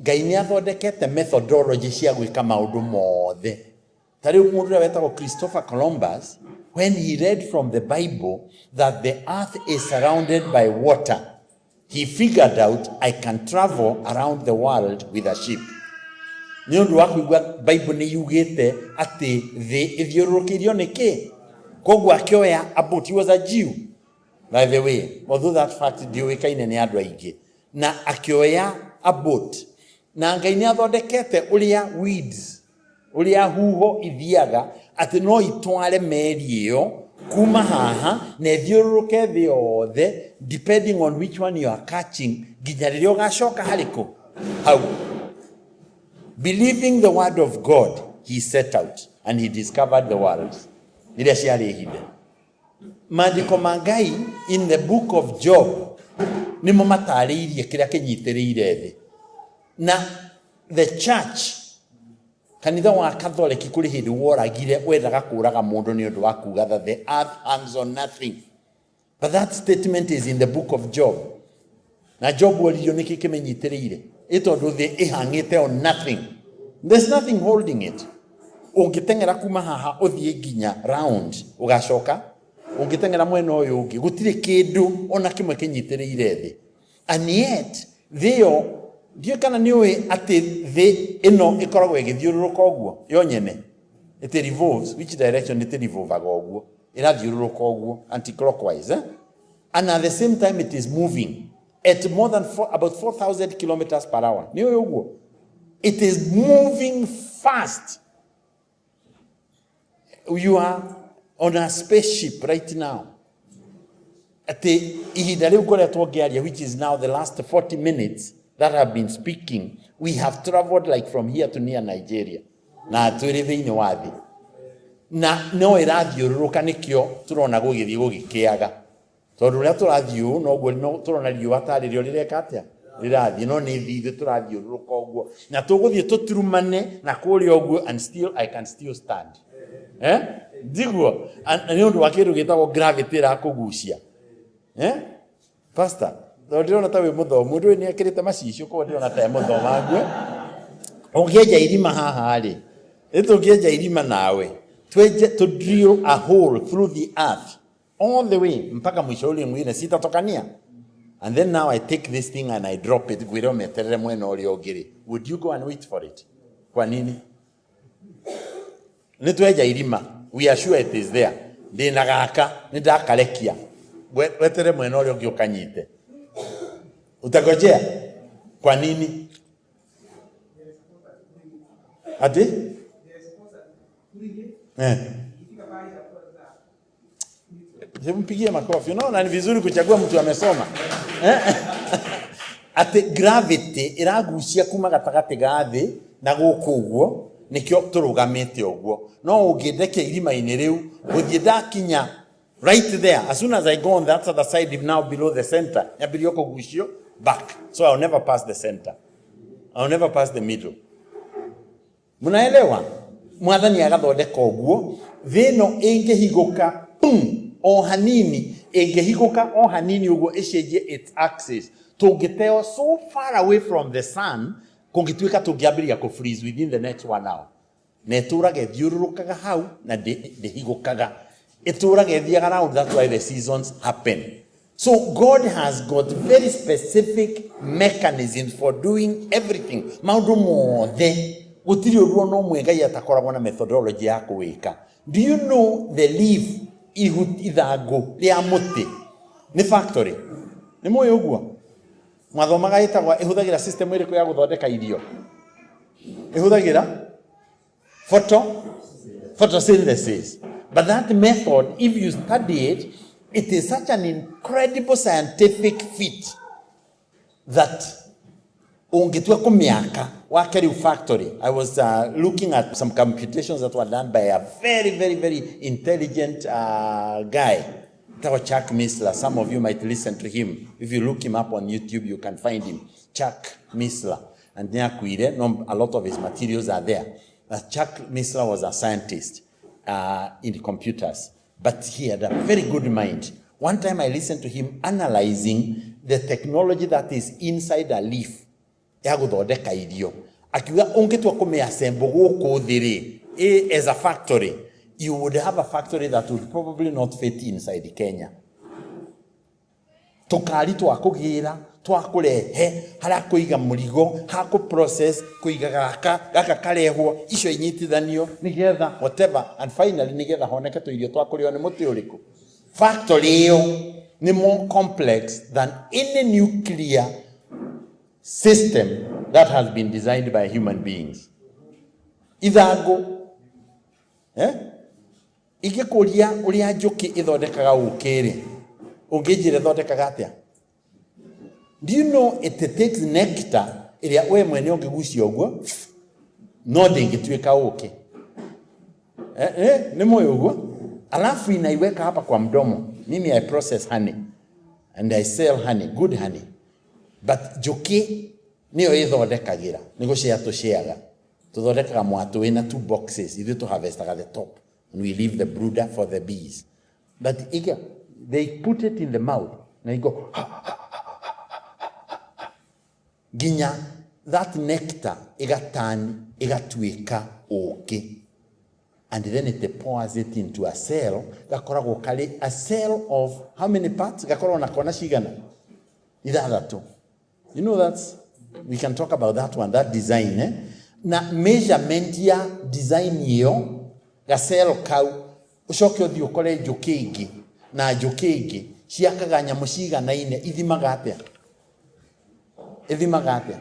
[SPEAKER 1] Ngai nĩ athondekete methodology cia gwĩka maũndũ mothe. Ta rĩu mũndũ ũrĩa wetagwo Christopher Columbus, when he read from the Bible that the earth is surrounded by water, he figured out, "I can travel around the world with a ship." Nĩ ũndũ wa kũigua Bible nĩ yugĩte atĩ thĩ ĩthiũrũrũkĩirio nĩ kĩ. Koguo akĩoya a boat. He was a Jew, by the way, although that fact ndiũĩkaine nĩ andũ aingĩ. Na akĩoya a boat, na Ngai nĩ athondekete ũrĩa weeds, ũrĩa huho ithiaga, atĩ no itware meri ĩyo kuma haha na ĩthiũrũrũke thĩ yothe, depending on which one you are catching, nginya rĩrĩa ũgacoka harĩ kũ hau. Believing the word of God, he set out and he discovered the world rĩrĩa ciarĩ hithe. Maandĩko ma Ngai in the book of Job nĩmo matarĩirie kĩrĩa kĩnyitĩrĩire thĩ. Na the church, kanitha wa Katholeki, kũrĩ hĩndĩ woragire, wendaga kũraga mũndũ nĩ ũndũ wa kuga that the earth hangs on nothing, but that statement is in the book of Job. Na Job oririo nĩkĩ kĩmĩnyitĩrĩire, ĩ tondũ thĩ ĩhang'ĩte on nothing, there's nothing holding it. Ũngĩteng'era kuma haha ũthiĩ nginya round, ũgacoka ũngĩteng'era mwena ũyũ ũngĩ, gũtirĩ kĩndũ ona kĩmwe kĩnyitĩrĩire thĩ. And yet thĩ ĩyo, ndiũĩ kana nĩ ũĩ atĩ thĩ ĩno ĩkoragwo ĩgĩthiũrũrũka ũguo yo nyene. It revolves. Which direction? It revolvaga ũguo, ĩrathiũrũrũka ũguo anti-clockwise, eh? And at the same time it is moving at more than four, about 4000 kilometers per hour. Nĩ ũĩ ũguo? It is moving fast. You are on a spaceship right now. Atĩ ihinda rĩu ngoretwo ngĩaria, which is now the last 40 minutes that have been speaking, we have traveled like from here to near Nigeria, na twĩrĩ thĩinĩ wa thĩ na no ĩrathiũrũrũka. Nĩkĩo tũrona gũgĩthiĩ gũgĩkĩaga, tondũ ũrĩa tũrathiĩ ũũ noguo no tũrona riũa tarĩ rĩo rĩreka atĩa, rĩrathiĩ, no nĩ thĩ ithuĩ tũrathiũrũrũka ũguo na tũgũthiĩ tũturumane na kũrĩa ũguo, and still I can still stand, eh? Ndiguo? Nĩ ũndũ wa kĩndũ gĩtagwo gravity ĩrakũgucia, eh? Pastor, tondũ ndĩrona ta wĩ mũthomu, ũndũ ũyũ nĩ ekĩrĩte macicio, koguo ndĩrona ta e mũthomangu. Ũngĩenja irima haha rĩ, ĩ tũngĩenja irima nawe twenje to drill a hole through the earth all the way mpaka mwisho ule mwingine, sitatokania? And then now I take this thing and I drop it, ngwĩre ũmeterere mwena ũrĩa ũngĩ rĩ, would you go and wait for it? Kwa nini? Nĩ twenja irima, we are sure it is there. Ndĩna gaka, nĩ ndakarekia. Wetere mwena ũrĩa ũngĩ ũkanyite, utangojea? Kwa nini? Ati eh. Mpigie makofi. Unaona ni vizuri kuchagua mtu amesoma. Eh? Atĩ gravity ĩragucia kuma gatagatĩ ga thĩ na gũkũ ũguo. Nĩkĩo tũrũgamĩte ũguo. No ũngĩndekia irima-inĩ rĩu, gũthiĩ ndakinya right there, as soon as I go on that other side now below the center, nyambĩrĩrio kũgucio back. So I'll never pass the center. I'll never pass the middle. Mnaelewa? Mwathani agathondeka ũguo, thĩ ĩno ĩngĩhigũka pum, o hanini, ĩngĩhigũka o hanini ũguo ĩcenjie its axis, tũngĩteo so far away from the sun, kũngĩtuĩka tũngĩambĩrĩria kũ freeze within the next one hour. Na ĩtũraga ĩthiũrũrũkaga hau na ndĩhigũkaga. Ĩtũraga ĩthiaga round, that's why the seasons happen. So God has got very specific mechanisms for doing everything. Maũndũ mothe gũtirĩ ũndũ ona ũmwe Ngai atakoragwo na methodology ya kũwĩka. Do you know the leaf, ihu, ithangũ rĩa mũtĩ nĩ factory? Nĩ mũĩ ũguo? Mwathomaga ĩtagwa ĩhũthagĩra system ĩrĩkũ ya gũthondeka irio? Ĩhũthagĩra photosynthesis. But that method, if you study it, it is such an incredible scientific feat that ũngĩtua kũmĩaka wake rĩu factory. I was looking at some computations that were done by a very, very, very intelligent guy etagwo Chuck Missler. Some of you might listen to him. If you look him up on YouTube, you can find him. Chuck Missler. And nĩakuire, no, a lot of his materials are there. Chuck Missler was a scientist in computers, but he had a very good mind. One time I listened to him analyzing the technology that is inside a leaf ya gũthondeka irio. Akiuga ũngĩtua kũmĩassemble gũkũ thĩ rĩ, as a factory, you would have a factory that would probably not fit inside Kenya. Tũkari twa kũgĩra, twa kũrehe, harĩa kũiga mũrigo, ha kũ process, kũiga gaka, gaka karehwo, icio inyitithanio, nĩgetha whatever, and finally nĩgetha honeke tũirio twa kũrĩo nĩ mũtĩ ũrĩkũ. Factory ĩyo nĩ more complex than any nuclear system that has been designed by human beings. Ithangũ, eh? Ingĩkũria ũrĩa njũkĩ ĩthondekaga ũkĩ rĩ, ũngĩnjĩra ĩthondekaga atĩa? Do you know it takes nectar ĩrĩa we mwene ũngĩgucia ũguo no ndĩngĩtuĩka ũkĩ? Eh, eh, nĩ mũĩ ũguo? Alafu inaiweka hapa kwa mdomo. Mimi I process honey and I sell honey, good honey. But njũkĩ nĩyo ĩthondekagĩra, nĩ gũcea tũceaga. Tũthondekaga mwatũ wĩna two boxes, ithuĩ tũharvestaga the top and we leave the brooder for the bees. But iga, they put it in the mouth na you go nginya that nectar ĩgatan ĩgatuĩka ũkĩ, and then it pours it into a cell gakoragwo karĩ a cell of how many parts? Gakoragwo na kona cigana? Ithathatũ. You know, that's, we can talk about that one, that design, eh? Na measurement ya design ĩyo gacell kau, ũcoke ũthiĩ ũkore njũkĩ ĩngĩ na njũkĩ ĩngĩ ciakaga nyamũ ciganaine, ithimaga atĩa? Ĩthimaga atĩa?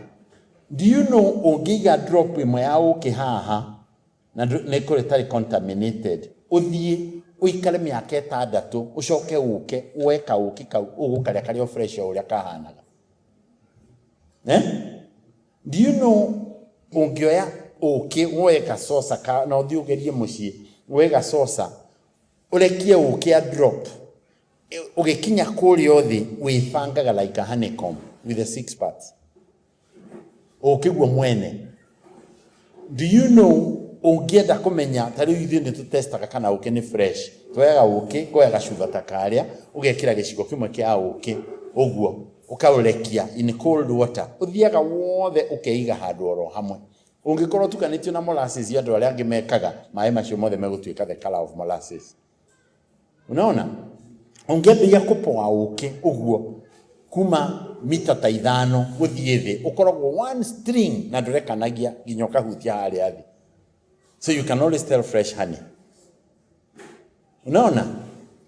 [SPEAKER 1] Do you know ũngĩiga drop ĩmwe ya ũkĩ haha na nĩ ĩkorwo ĩtarĩ contaminated, ũthiĩ ũikare mĩaka 6, ũcoke ũke woe kaũkĩ kau, ũgũkarĩa karĩ o fresh o ũrĩa kahanaga, eh? Do you know ũngĩoya ũkĩ woe gacoca ka, na ũthiĩ ũgerie mũciĩ, woe gacoca ũrekie ũkĩ a drop, ũgĩkinya kũrĩa thĩ wĩbangaga like a honeycomb with the six parts, ũkĩ guo mwene. Do you know ũngĩenda kũmenya, ta rĩu ithuĩ nĩ tũtestaga kana ũkĩ nĩ fresh, tuoyaga ũkĩ, ngoya gacuba ta karĩa, ũgekĩra gĩciko kĩmwe kĩa ũkĩ ũguo, ũkaũrekia in cold water, ũthiaga wothe ũkeiga handũ oro hamwe. Ũngĩkorwo ũtukanĩtio na molasses, andũ arĩa angĩ mekaga, maĩ macio mothe megũtuĩka the color of molasses. Unaona, ũngĩambĩrĩria kũpoa ũkĩ ũguo kuma mita ta 5 gũthiĩ thĩ, ũkoragwo one string na ndũrekanagia nginya ũkahutia harĩa thĩ. So you can always tell fresh honey. Unaona,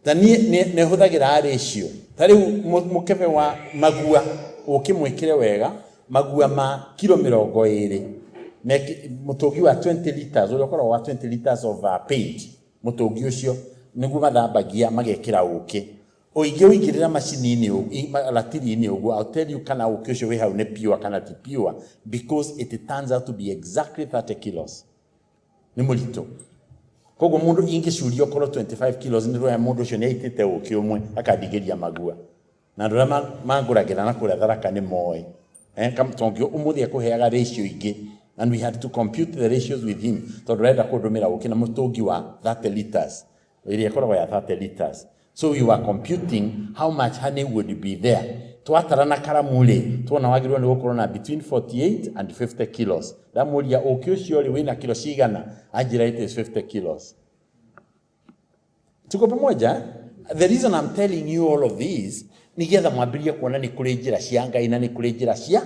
[SPEAKER 1] ta niĩ nĩ hũthagĩra ratio. Ta rĩu mũkebe wa magua, ũkĩ mwĩkĩre wega, magua ma kilo 20, mũtũngi wa 20 liters, ũrĩa ũkoragwo wa 20 liters of paint, mũtũngi ũcio nĩguo mathambagia magekĩra ũkĩ. Ũingĩ ũingĩrĩra macini-inĩ, ratiri-inĩ ũguo, I'll tell you kana ũkĩ ũcio wĩ hau nĩ pure kana ti pure, because it turns out to be exactly 30 kilos. Nĩ mũritũ. Koguo mũndũ ingĩcuria okorwo 25 kilos nĩ rũya mũndũ ũcio nĩ aitĩte ũkĩ ũmwe akandigĩria magua. Na andũ arĩa mangũragĩra na kũrĩa Tharaka nĩ moĩ. Eh, tondũ ũmũthĩ akũheaga ratio ingĩ and we had to compute the ratios with him tondũ arenda kũndũmĩra ũkĩ na mũtũngi wa 30 liters ĩrĩa ĩkoragwo ya 30 liters. So we were computing how much honey would be there. Twatara na karamu rĩ, tuona wagĩrĩirwo nĩ gũkorwo na between 48 and 50 kilos. Ndamũria ũkĩ ũcio rĩ wĩna kilo cigana? Anjĩra it is 50 kilos. Tuko pamoja? The reason I'm telling you all of this nĩgetha mwambĩrĩrie kuona nĩ kũrĩ njĩra cia Ngai na nĩ kũrĩ njĩra cia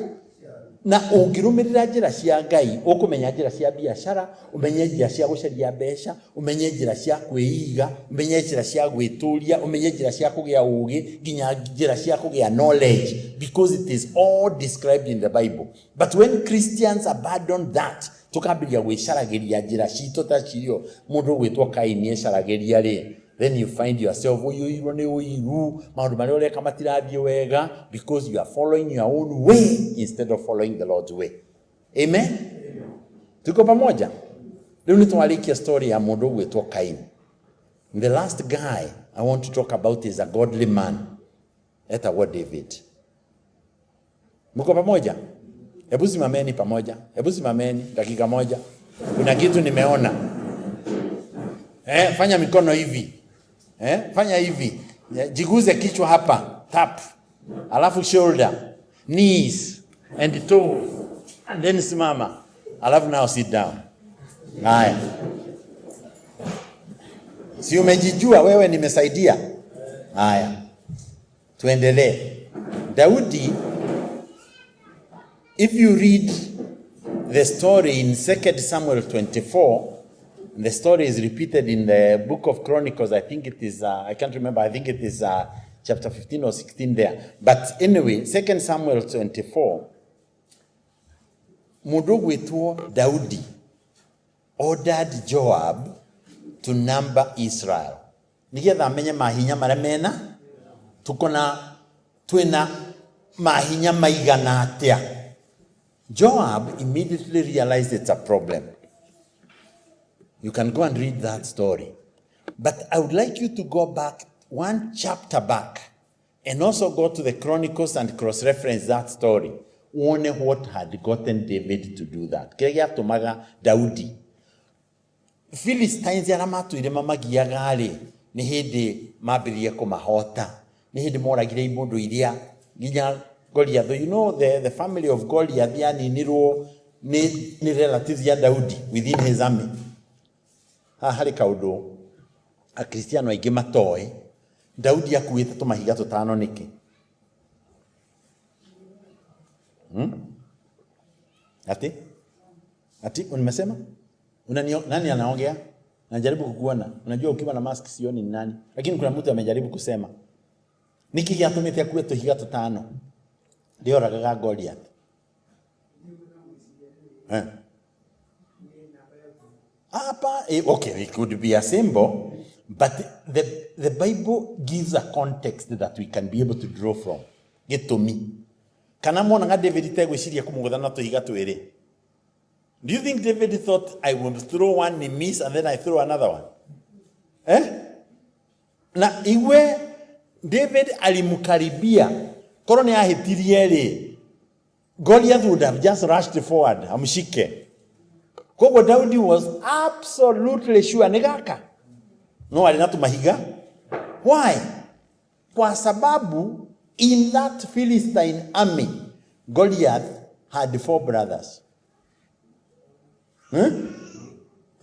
[SPEAKER 1] na ũngĩrũmĩrĩra njĩra cia Ngai ũkũmenya njĩra cia biacara, ũmenye njĩra cia gũcaria mbeca, ũmenye njĩra cia kwĩiga, ũmenye njĩra cia gwĩtũria, ũmenye njĩra cia kũgĩa ũgĩ, nginya njĩra cia kũgĩa knowledge, because it is all described in the Bible. But when Christians abandon that, tukambĩrĩria gwĩcaragĩria njĩra citũ ta cirio mũndũ ũgwĩtwo Kaini ecaragĩria rĩ, then you find yourself ũiyũirwo nĩ ũiru, maũndũ marĩa ũreka matirathiĩ wega because you are following your own way instead of following the Lord's way. Amen? Tuko pamoja? Rĩu nĩ twarĩkia story ya mũndũ ũgwĩtwo Kaini. The last guy I want to talk about is a godly man etagwo David. Mko pamoja? Hebu simameni pamoja. Hebu simameni dakika moja. Kuna kitu nimeona. Fanya mikono hivi. Fanya hivi. Jiguze kichwa hapa. Tap. Alafu shoulder, knees and toe. And then simama. Alafu now sit down. Haya. Si umejijua wewe nimesaidia? Haya. Tuendelee. Daudi, if you read the story in 2 Samuel 24, the story is repeated in the book of Chronicles. I think it is, I can't remember, I think it is chapter 15 or 16 there. But anyway, 2 Samuel 24, mũndũ ũgwĩtwo Daudi ordered Joab to number Israel. Nĩgetha amenye mahinya marĩa mena, tuko na twĩna mahinya maigana atĩa. Joab immediately realized it's a problem. You can go and read that story. But I would like you to go back one chapter back and also go to the Chronicles and cross-reference that story. Wone what had gotten David to do that. Kĩrĩa gĩatũmaga Daudi. Philistines arĩa matũire mamagiaga rĩ, nĩ hĩndĩ mambĩrĩrie kũmahota. Nĩ hĩndĩ moragire imũndũ iria nginya Goliath. You know the family of Goliath yaninirwo nĩ relatives ya Daudi within his army. Haha harĩ kaũndũ Akristiano aingĩ matoĩ. Daudi akuĩte tũmahiga tũtano nĩkĩ? Ati? Ati nimesema? Unanio, nani anaongea? Najaribu kukuona. Unajua ukiwa na mask sioni ni nani. Lakini kuna mtu amejaribu kusema. Niki gĩatũmĩte akue tũhiga tũtano? Rĩoragaga Goliath. Eh. Hapa, okay, it could be a symbol, but the Bible gives a context that we can be able to draw from. Gĩtũmi. Kana monaga David tegwĩciria kũmũgũtha na tũhiga twĩrĩ. Do you think David thought I will throw one and miss and then I throw another one? Eh? Na iwe David alimkaribia. Korwo nĩ ahĩtirie rĩ, Goliath would have just rushed forward amshike. Koguo Daudi was absolutely sure nĩ gaka. No arĩ na tũmahiga. Why? Kwa sababu in that Philistine army, Goliath had 4 brothers.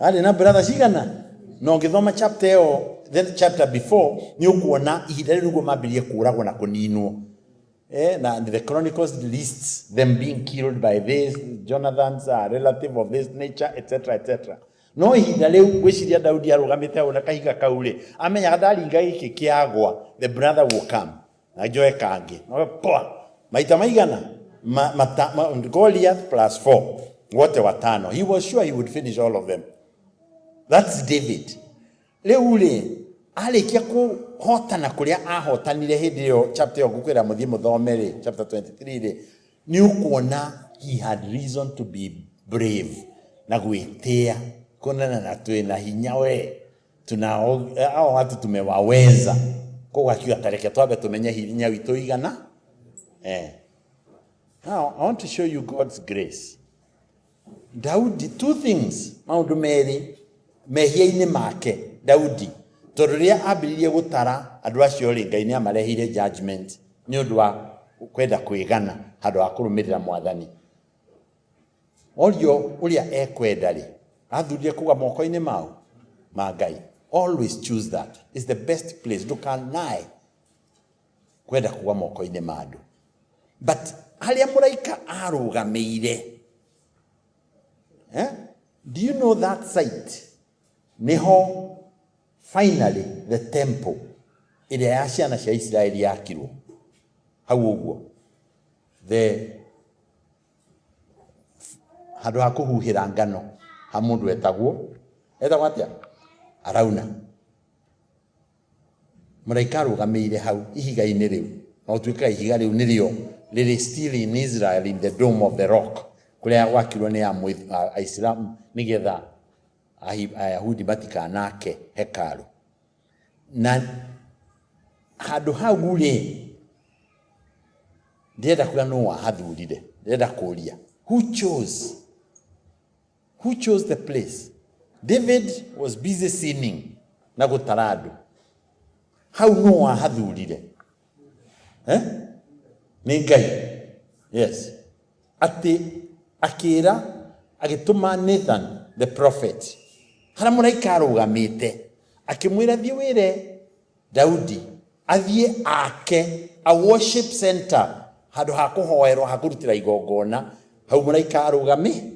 [SPEAKER 1] Arĩ na brothers cigana? Na ũngĩthoma chapter ĩyo, the chapter before, nĩ ũkuona ihinda rĩu nĩguo mambĩrĩrie kũũragwo na kũninwo. Na the Chronicles lists them being killed by this, Jonathan's relative of this nature, etc., etc. No ihinda rĩu ngwĩciria Daudi arũgamĩte hau na kahiga kau rĩ, amenyaga ndaringa gĩkĩ kĩagwa, the brother will come. Na njoe kangĩ. No, poa. Maita maigana? Goliath plus 4. Wote watano. He was sure he would finish all of them. That's David. Rĩu rĩ, arĩkia kũhotana kũrĩa ahotanire hĩndĩ ĩyo chapter ĩyo ngũkwĩra mũthiĩ mũthome rĩ, chapter 23 rĩ, nĩ ũkuona he had reason to be brave na gwĩtĩa. Kuonana na twĩna hinya we, tuna hao watu tumewaweza. Koguo akiuga tareke twambe tumenye hinya witũ igana. Eh. Now, I want to show you God's grace. Daudi, two things, maũndũ merĩ mehia-inĩ make Daudi, tondũ rĩrĩa ambĩrĩirie gũtara andũ acio rĩ, Ngai nĩ amareheire judgment nĩ ũndũ wa kwenda kwĩgana handũ ha kũrũmĩrĩra mwathani. Orio ũrĩa ekwenda rĩ, athurire kũgwa moko-inĩ mau ma Ngai. Always choose that. It's the best place. Ndũkanae kwenda kũgwa moko-inĩ ma andũ. But harĩa mũraika arũgamĩire, eh? Do you know that site niho finally the temple ĩrĩa ya ciana cia Isiraeli yakirwo hau ũguo, the handũ ha kũhuhĩra ngano ha mũndũ etagwo atĩa? Arauna. Mũraika arũgamĩire hau ihiga-inĩ rĩu, na gũtuĩkaga ihiga rĩu nĩrĩo rĩrĩ still in Israel, in the Dome of the Rock, kũrĩa gwakirwo nĩ Aisilamu nĩgetha Ayahudi matikanake hekaru. Na handũ hau rĩ, ndĩrenda kuga nũ wahathurire, ndĩrenda kũria who chose, who chose the place? David was busy sinning na gũtara andũ. Hau nũ wahathurire? Eh? Nĩ Ngai. Yes. Atĩ akĩra, agĩtũma Nathan the prophet harĩa mũraika arũgamĩte, akĩmwĩra, thiĩ wĩre Daudi athiĩ ake a worship center, handũ ha kũhoerwo, ha kũrutĩra igongona, hau mũraika arũgame.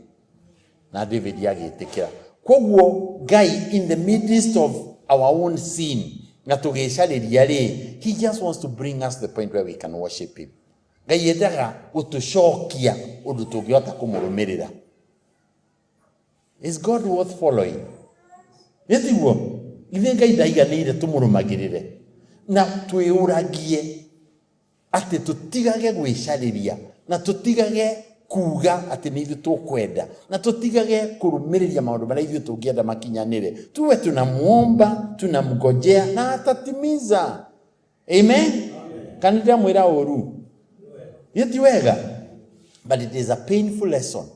[SPEAKER 1] Na David agĩtĩkĩra. Koguo Ngai, in the midst of our own sin na tũgĩcarĩria rĩ, he just wants to bring us to the point where we can worship him. Ngai endaga gũtũcokia ũndũ tũngĩhota kũmũrũmĩrĩra. Is God worth following? Nĩ tiguo? Ithuĩ Ngai ndaiganĩire tũmũrũmagĩrĩre na twĩũragie atĩ tũtigage gwĩcarĩria na tũtigage kuga atĩ nĩ ithuĩ tũkwenda na tũtigage kũrũmĩrĩria maũndũ marĩa ithuĩ tũngĩenda makinyanĩre. Tuwe tunamuomba, tunamngojea na atatimiza. Amen. Kana ndĩramwĩra ũru? Gĩ ti wega? But it is a painful lesson.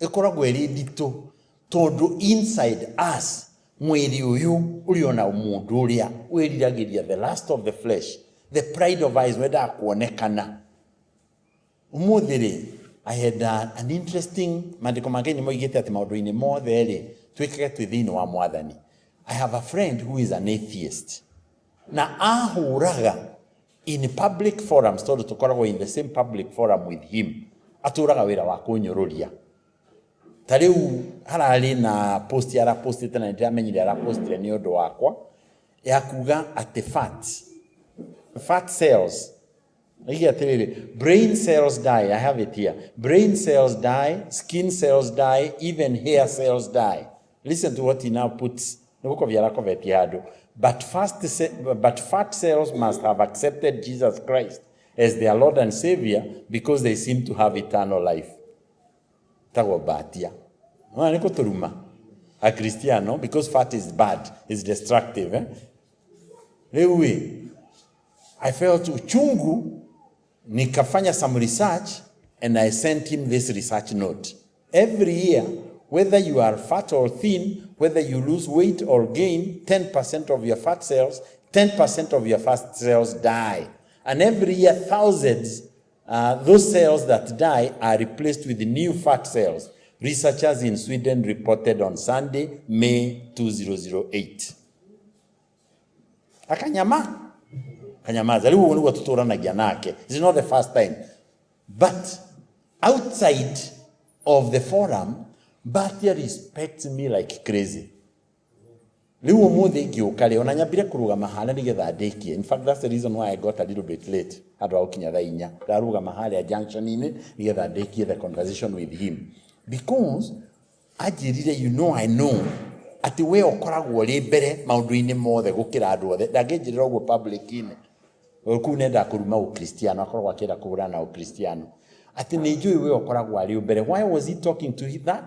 [SPEAKER 1] Ĩkoragwo ĩrĩ nditũ tondũ inside us mwĩrĩ ũyũ ũrĩ ona mũndũ ũrĩa wĩriragĩria, the lust of the flesh, the pride of eyes, wendaga kuonekana. Ũmũthĩ rĩ, I had an interesting, maandĩko ma Ngai nĩ moigĩte atĩ maũndũ-inĩ mothe rĩ, twĩkage twĩ thĩinĩ wa mwathani. I have a friend who is an atheist na ahũraga in public forums, tondũ tũkoragwo in the same public forum with him, atũraga wĩra wa kũnyũrũria. Ta rĩu hararĩ na post arapostĩte, na nĩndĩramenyire arapostire nĩ ũndũ wakwa, ya kuga atĩ fat cells. Oige atĩrĩrĩ, brain cells die, I have it here. Brain cells die, skin cells die, even hair cells die. Listen to what he now puts. Nĩ gũkobia arakobetie handũ. But fat cells must have accepted Jesus Christ as their Lord and Savior because they seem to have eternal life. Tagwo Mbatia. Nĩ kũtũruma Akristiano because fat is bad, is destructive. Eh? Rĩu ĩ, I felt uchungu, nikafanya some research and I sent him this research note. Every year, whether you are fat or thin, whether you lose weight or gain, 10% of your fat cells, 10% of your fat cells die. And every year, thousands, those cells that die are replaced with new fat cells. Researchers in Sweden reported on Sunday, May 2008. Akanyama kanyamaza. Rĩu ũguo nĩguo tũtũranagia nake. It's not the first time. But outside of the forum, Mbatia respects me like crazy. Rĩu ũmũthĩ ngĩũka rĩ, ona nyambire kũrũgama harĩa nĩgetha ndĩkie. In fact, that's the reason why I got a little bit late, handũ ha gũkinya thaa 4. Ndarũgama harĩa junction-inĩ nĩgetha ndĩkie the conversation with him, because anjĩrire, "You know, I know atĩ we ũkoragwo ũrĩ mbere maũndũ-inĩ mothe gũkĩra andũ othe." Ndangĩnjĩrĩra ũguo public-inĩ kũu nenda kũruma Ũkristiano, akoragwo akĩenda kũhũrana na Ũkristiano, atĩ nĩ njũĩ we ũkoragwo arĩ mbere. Why was he talking to that?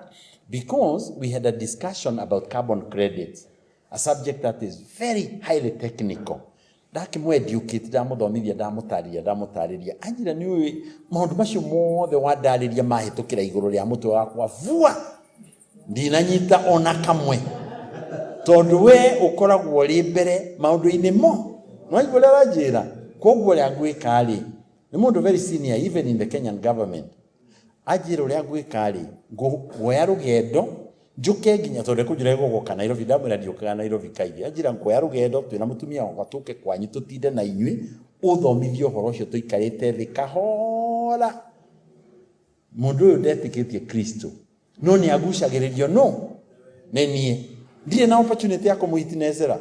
[SPEAKER 1] Because we had a discussion about carbon credits, a subject that is very highly technical. Ndakĩmũ-educate, ndamũthomithia, ndamũtarĩria, ndamũtarĩria, anjĩra, nĩ ũĩ maũndũ macio mothe wandarĩria mahĩtũkĩra igũrũ rĩa mũtwe wakwa vua, ndinanyita ona kamwe, tondũ we ũkoragwo ũrĩ mbere maũndũ-inĩ mo. Nĩwaigua ũrĩa aranjĩra? Koguo ũrĩa ngwĩka rĩ, nĩ mũndũ very senior even in the Kenyan government, anjĩra ũrĩa ngwĩka rĩ, nguoya rũgendo njũke nginya, tondũ ekũnjĩra egũgoka Nairobi. Ndamwĩra ndiũkaga Nairobi kaingĩ. Anjĩra nguoya rũgendo twĩna mũtumia wakwa tũke kwanyu, tũtinde na inyuĩ, ũthomithie ũhoro ũcio tũikarĩte thĩ kahora. Mũndũ ũyũ ndetĩkĩtie Kristo, no nĩ agucagĩrĩrio no nĩ niĩ. Ndirĩ na opportunity ya kũmũitinecera.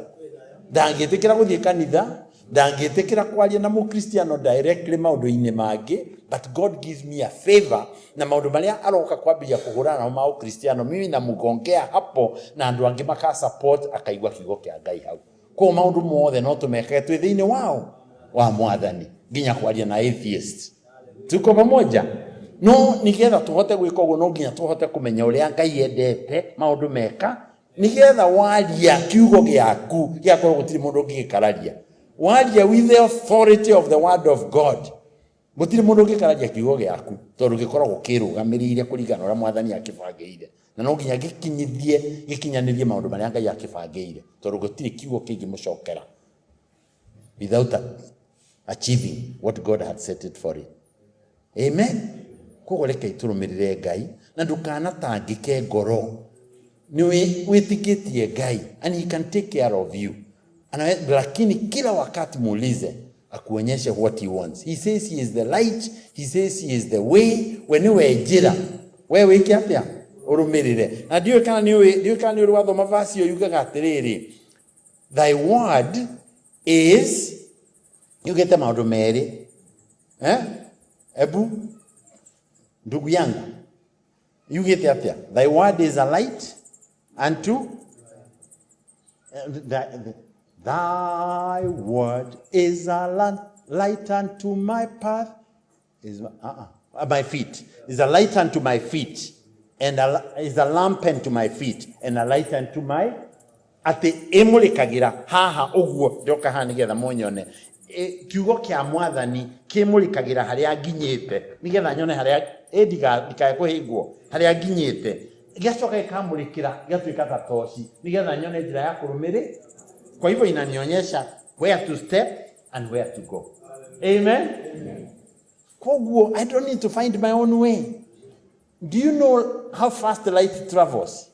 [SPEAKER 1] Ndangĩtĩkĩra gũthiĩ kanitha, ndangĩtĩkĩra kwaria na mũkristiano directly maũndũ-inĩ mangĩ, but God gives me a favor na maũndũ marĩa aroka kwambĩrĩria kũhũrana namo ma ũkristiano, mimi namũgongea hapo na andũ angĩ maka support, akaigua kiugo kĩa Ngai hau. Koguo maũndũ mothe no tũmekage twĩ thĩinĩ wao wa Mwathani, nginya kwaria na atheist. Tuko pamoja? No nigetha tũhote gwĩka ũguo, no nginya tũhote kũmenya ũrĩa Ngai endete maũndũ meka, nigetha waria kiugo gĩaku gĩakorwo gũtirĩ mũndũ ũngĩgĩkararia. Waria with the authority of the word of God, gũtirĩ mũndũ ũngĩkararia kiugo gĩaku, tondũ gĩkoragwo kĩrũgamĩrĩire kũringana na ũrĩa Mwathani akĩbangĩire, na no nginya gĩkinyithie, gĩkinyanĩrie maũndũ marĩa Ngai akĩbangĩire, tondũ gũtirĩ kiugo kĩngĩmũcokera without achieving what God had set it for it. Amen. Koguo reke tũrũmĩrĩre Ngai na ndũkanatangĩke ngoro. Nĩ wĩtĩkĩtie Ngai and he can take care of you. Lakini kila wakati muulize akuonyeshe what he wants. He says he is the light, he says he is the way. We nĩwe njĩra. We wĩke atĩa? Ũrũmĩrĩre. Na ndiũĩ kana nĩ ũĩ, ndiũĩ kana nĩ ũrĩ wathoma verse ĩyo yugaga atĩrĩrĩ, "Thy word is," yugĩte maũndũ merĩ. Eh? Ebu ndugu yangu, yugĩte atĩa? Thy word is a light unto thy word is a light unto my path, is my feet, is a light unto my feet and is a lamp unto my feet and a light unto my, atĩ ĩmũrĩkagĩra haha ũguo. Ndoka haha nĩgetha mũnyone. Kiugo kĩa Mwathani kĩmũrĩkagĩra harĩa nginyĩte, nĩgetha nyone harĩa ndikae kũhĩngwo harĩa nginyĩte. Gĩacoka gĩkamũrĩkĩra, gĩgatuĩka ta toci, nĩgetha nyone njĩra ya kũrũmĩrĩ. Kwa hivyo inanionyesha where to step and where to go. Amen. Koguo I don't need to find my own way. Do you know how fast light travels?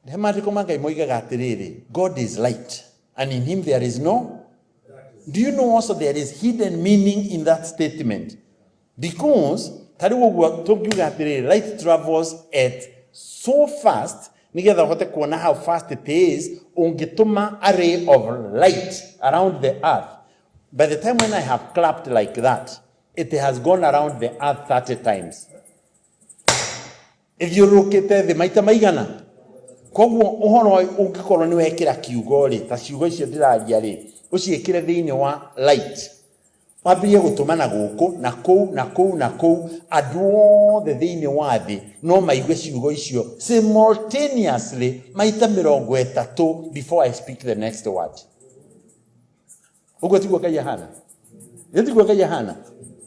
[SPEAKER 1] He maandĩko ma Ngai moigaga atĩrĩrĩ, "God is light and in him there is no." Do you know also there is hidden meaning in that statement? Because ta rĩu ũguo tũngiuga atĩrĩrĩ, light travels at so fast, nĩgetha ũhote kuona how fast it is, ũngĩtũma a ray of light around the earth, by the time when I have clapped like that, it has gone around the earth 30 times. Ĩthiũrũrũkĩte thĩ maita maigana. Koguo ũhoro ũngĩkorwo nĩ wekĩra kiugo rĩ, ta ciugo icio ndĩraria rĩ, ũciĩkĩre thĩinĩ wa light, wambĩrĩrie gũtũma na gũkũ na kũu na kũu na kũu, andũ othe thĩinĩ wa thĩ no maigue ciugo icio simultaneously maita 30 before I speak the next word. Ũguo tiguo Ngai ahana? Nĩ tiguo Ngai ahana?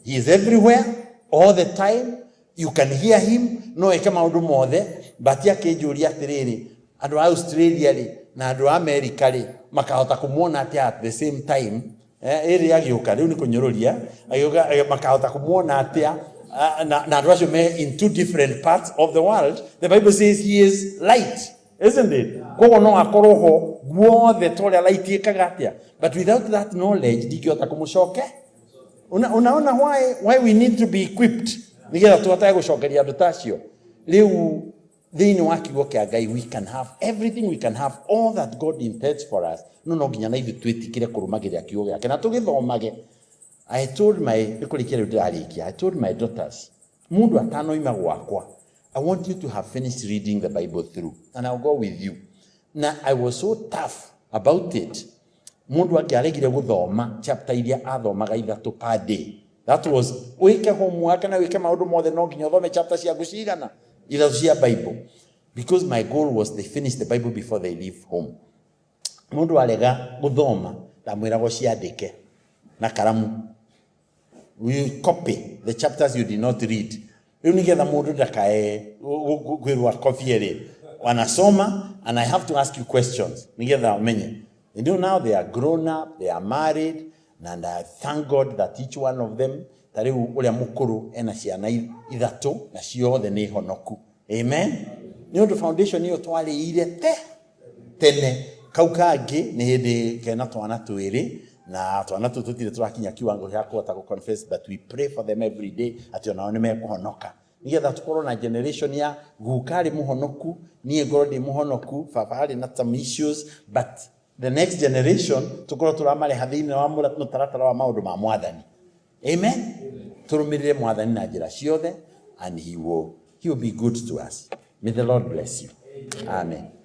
[SPEAKER 1] He is everywhere all the time. You can hear him. No eke maũndũ mothe. But akĩnjũria atĩrĩrĩ, andũ a Australia rĩ na andũ a America rĩ, makahota kũmuona atĩa at the same time? Ĩrĩ agĩũka rĩu nĩ kũnyũrũria agĩũka, makahota kũmuona atĩa? Ah, na andũ acio me in two different parts of the world. The Bible says he is light, isn't it? Koguo no akorwo ho guothe ta ũrĩa light ĩkaga atĩa. But without that knowledge ndingĩhota kũmũcoke. Unaona why we need to be equipped, nĩgetha tũhotage gũcokeria andũ ta acio. Rĩu thĩinĩ wa kiugo kĩa Ngai we can have everything, we can have all that God intends for us. No nginya na ithuĩ twĩtĩkĩre kũrũmagĩrĩra kiugo gĩake na tũgĩthomage. I told my, nĩ kũrĩkia rĩu ndĩrarĩkia, I told my daughters, mũndũ atanoima gwakwa, I want you to have finished reading the Bible through and I'll go with you. Na I was so tough about it. Mũndũ angĩaregire gũthoma chapter iria athomaga ithatũ per day, that was wĩke homework na wĩke maũndũ mothe, no nginya ũthome chapter ciaku cigana. Ithatũ cia Bible, because my goal was they finish the Bible before they leave home. Mũndũ arega gũthoma, ndamwĩraga ũciandĩke na karamu. You copy the chapters you did not read. Rĩu nĩgetha mũndũ ndakae kwĩrwo akobie rĩ, wanasoma, and I have to ask you questions nĩgetha ũmenye. You know, now they are grown up, they are married, and I thank God that each one of them, ta rĩu ũrĩa mũkũrũ ena ciana ithatũ na ciothe nĩ honoku. Amen. Nĩ ũndũ foundation ĩyo twarĩire te tene. Kau kangĩ nĩ hĩndĩ kena twana twĩrĩ, na twana tũu tũtirĩ tũrakinya kiwango gĩa kũhota gũ confess, but we pray for them every day atĩ onao nĩ mekũhonoka, nĩgetha tũkorwo na generation ya guka arĩ mũhonoku, niĩ ngorwo ndĩ mũhonoku, baba arĩ na some issues, but the next generation tũkorwo tũramareha thĩinĩ wa mũtaratara wa maũndũ ma Mwathani. Amen. Tũrũmĩrĩre Mwathani na njĩra ciothe, and he will be good to us. May the Lord bless you. Amen.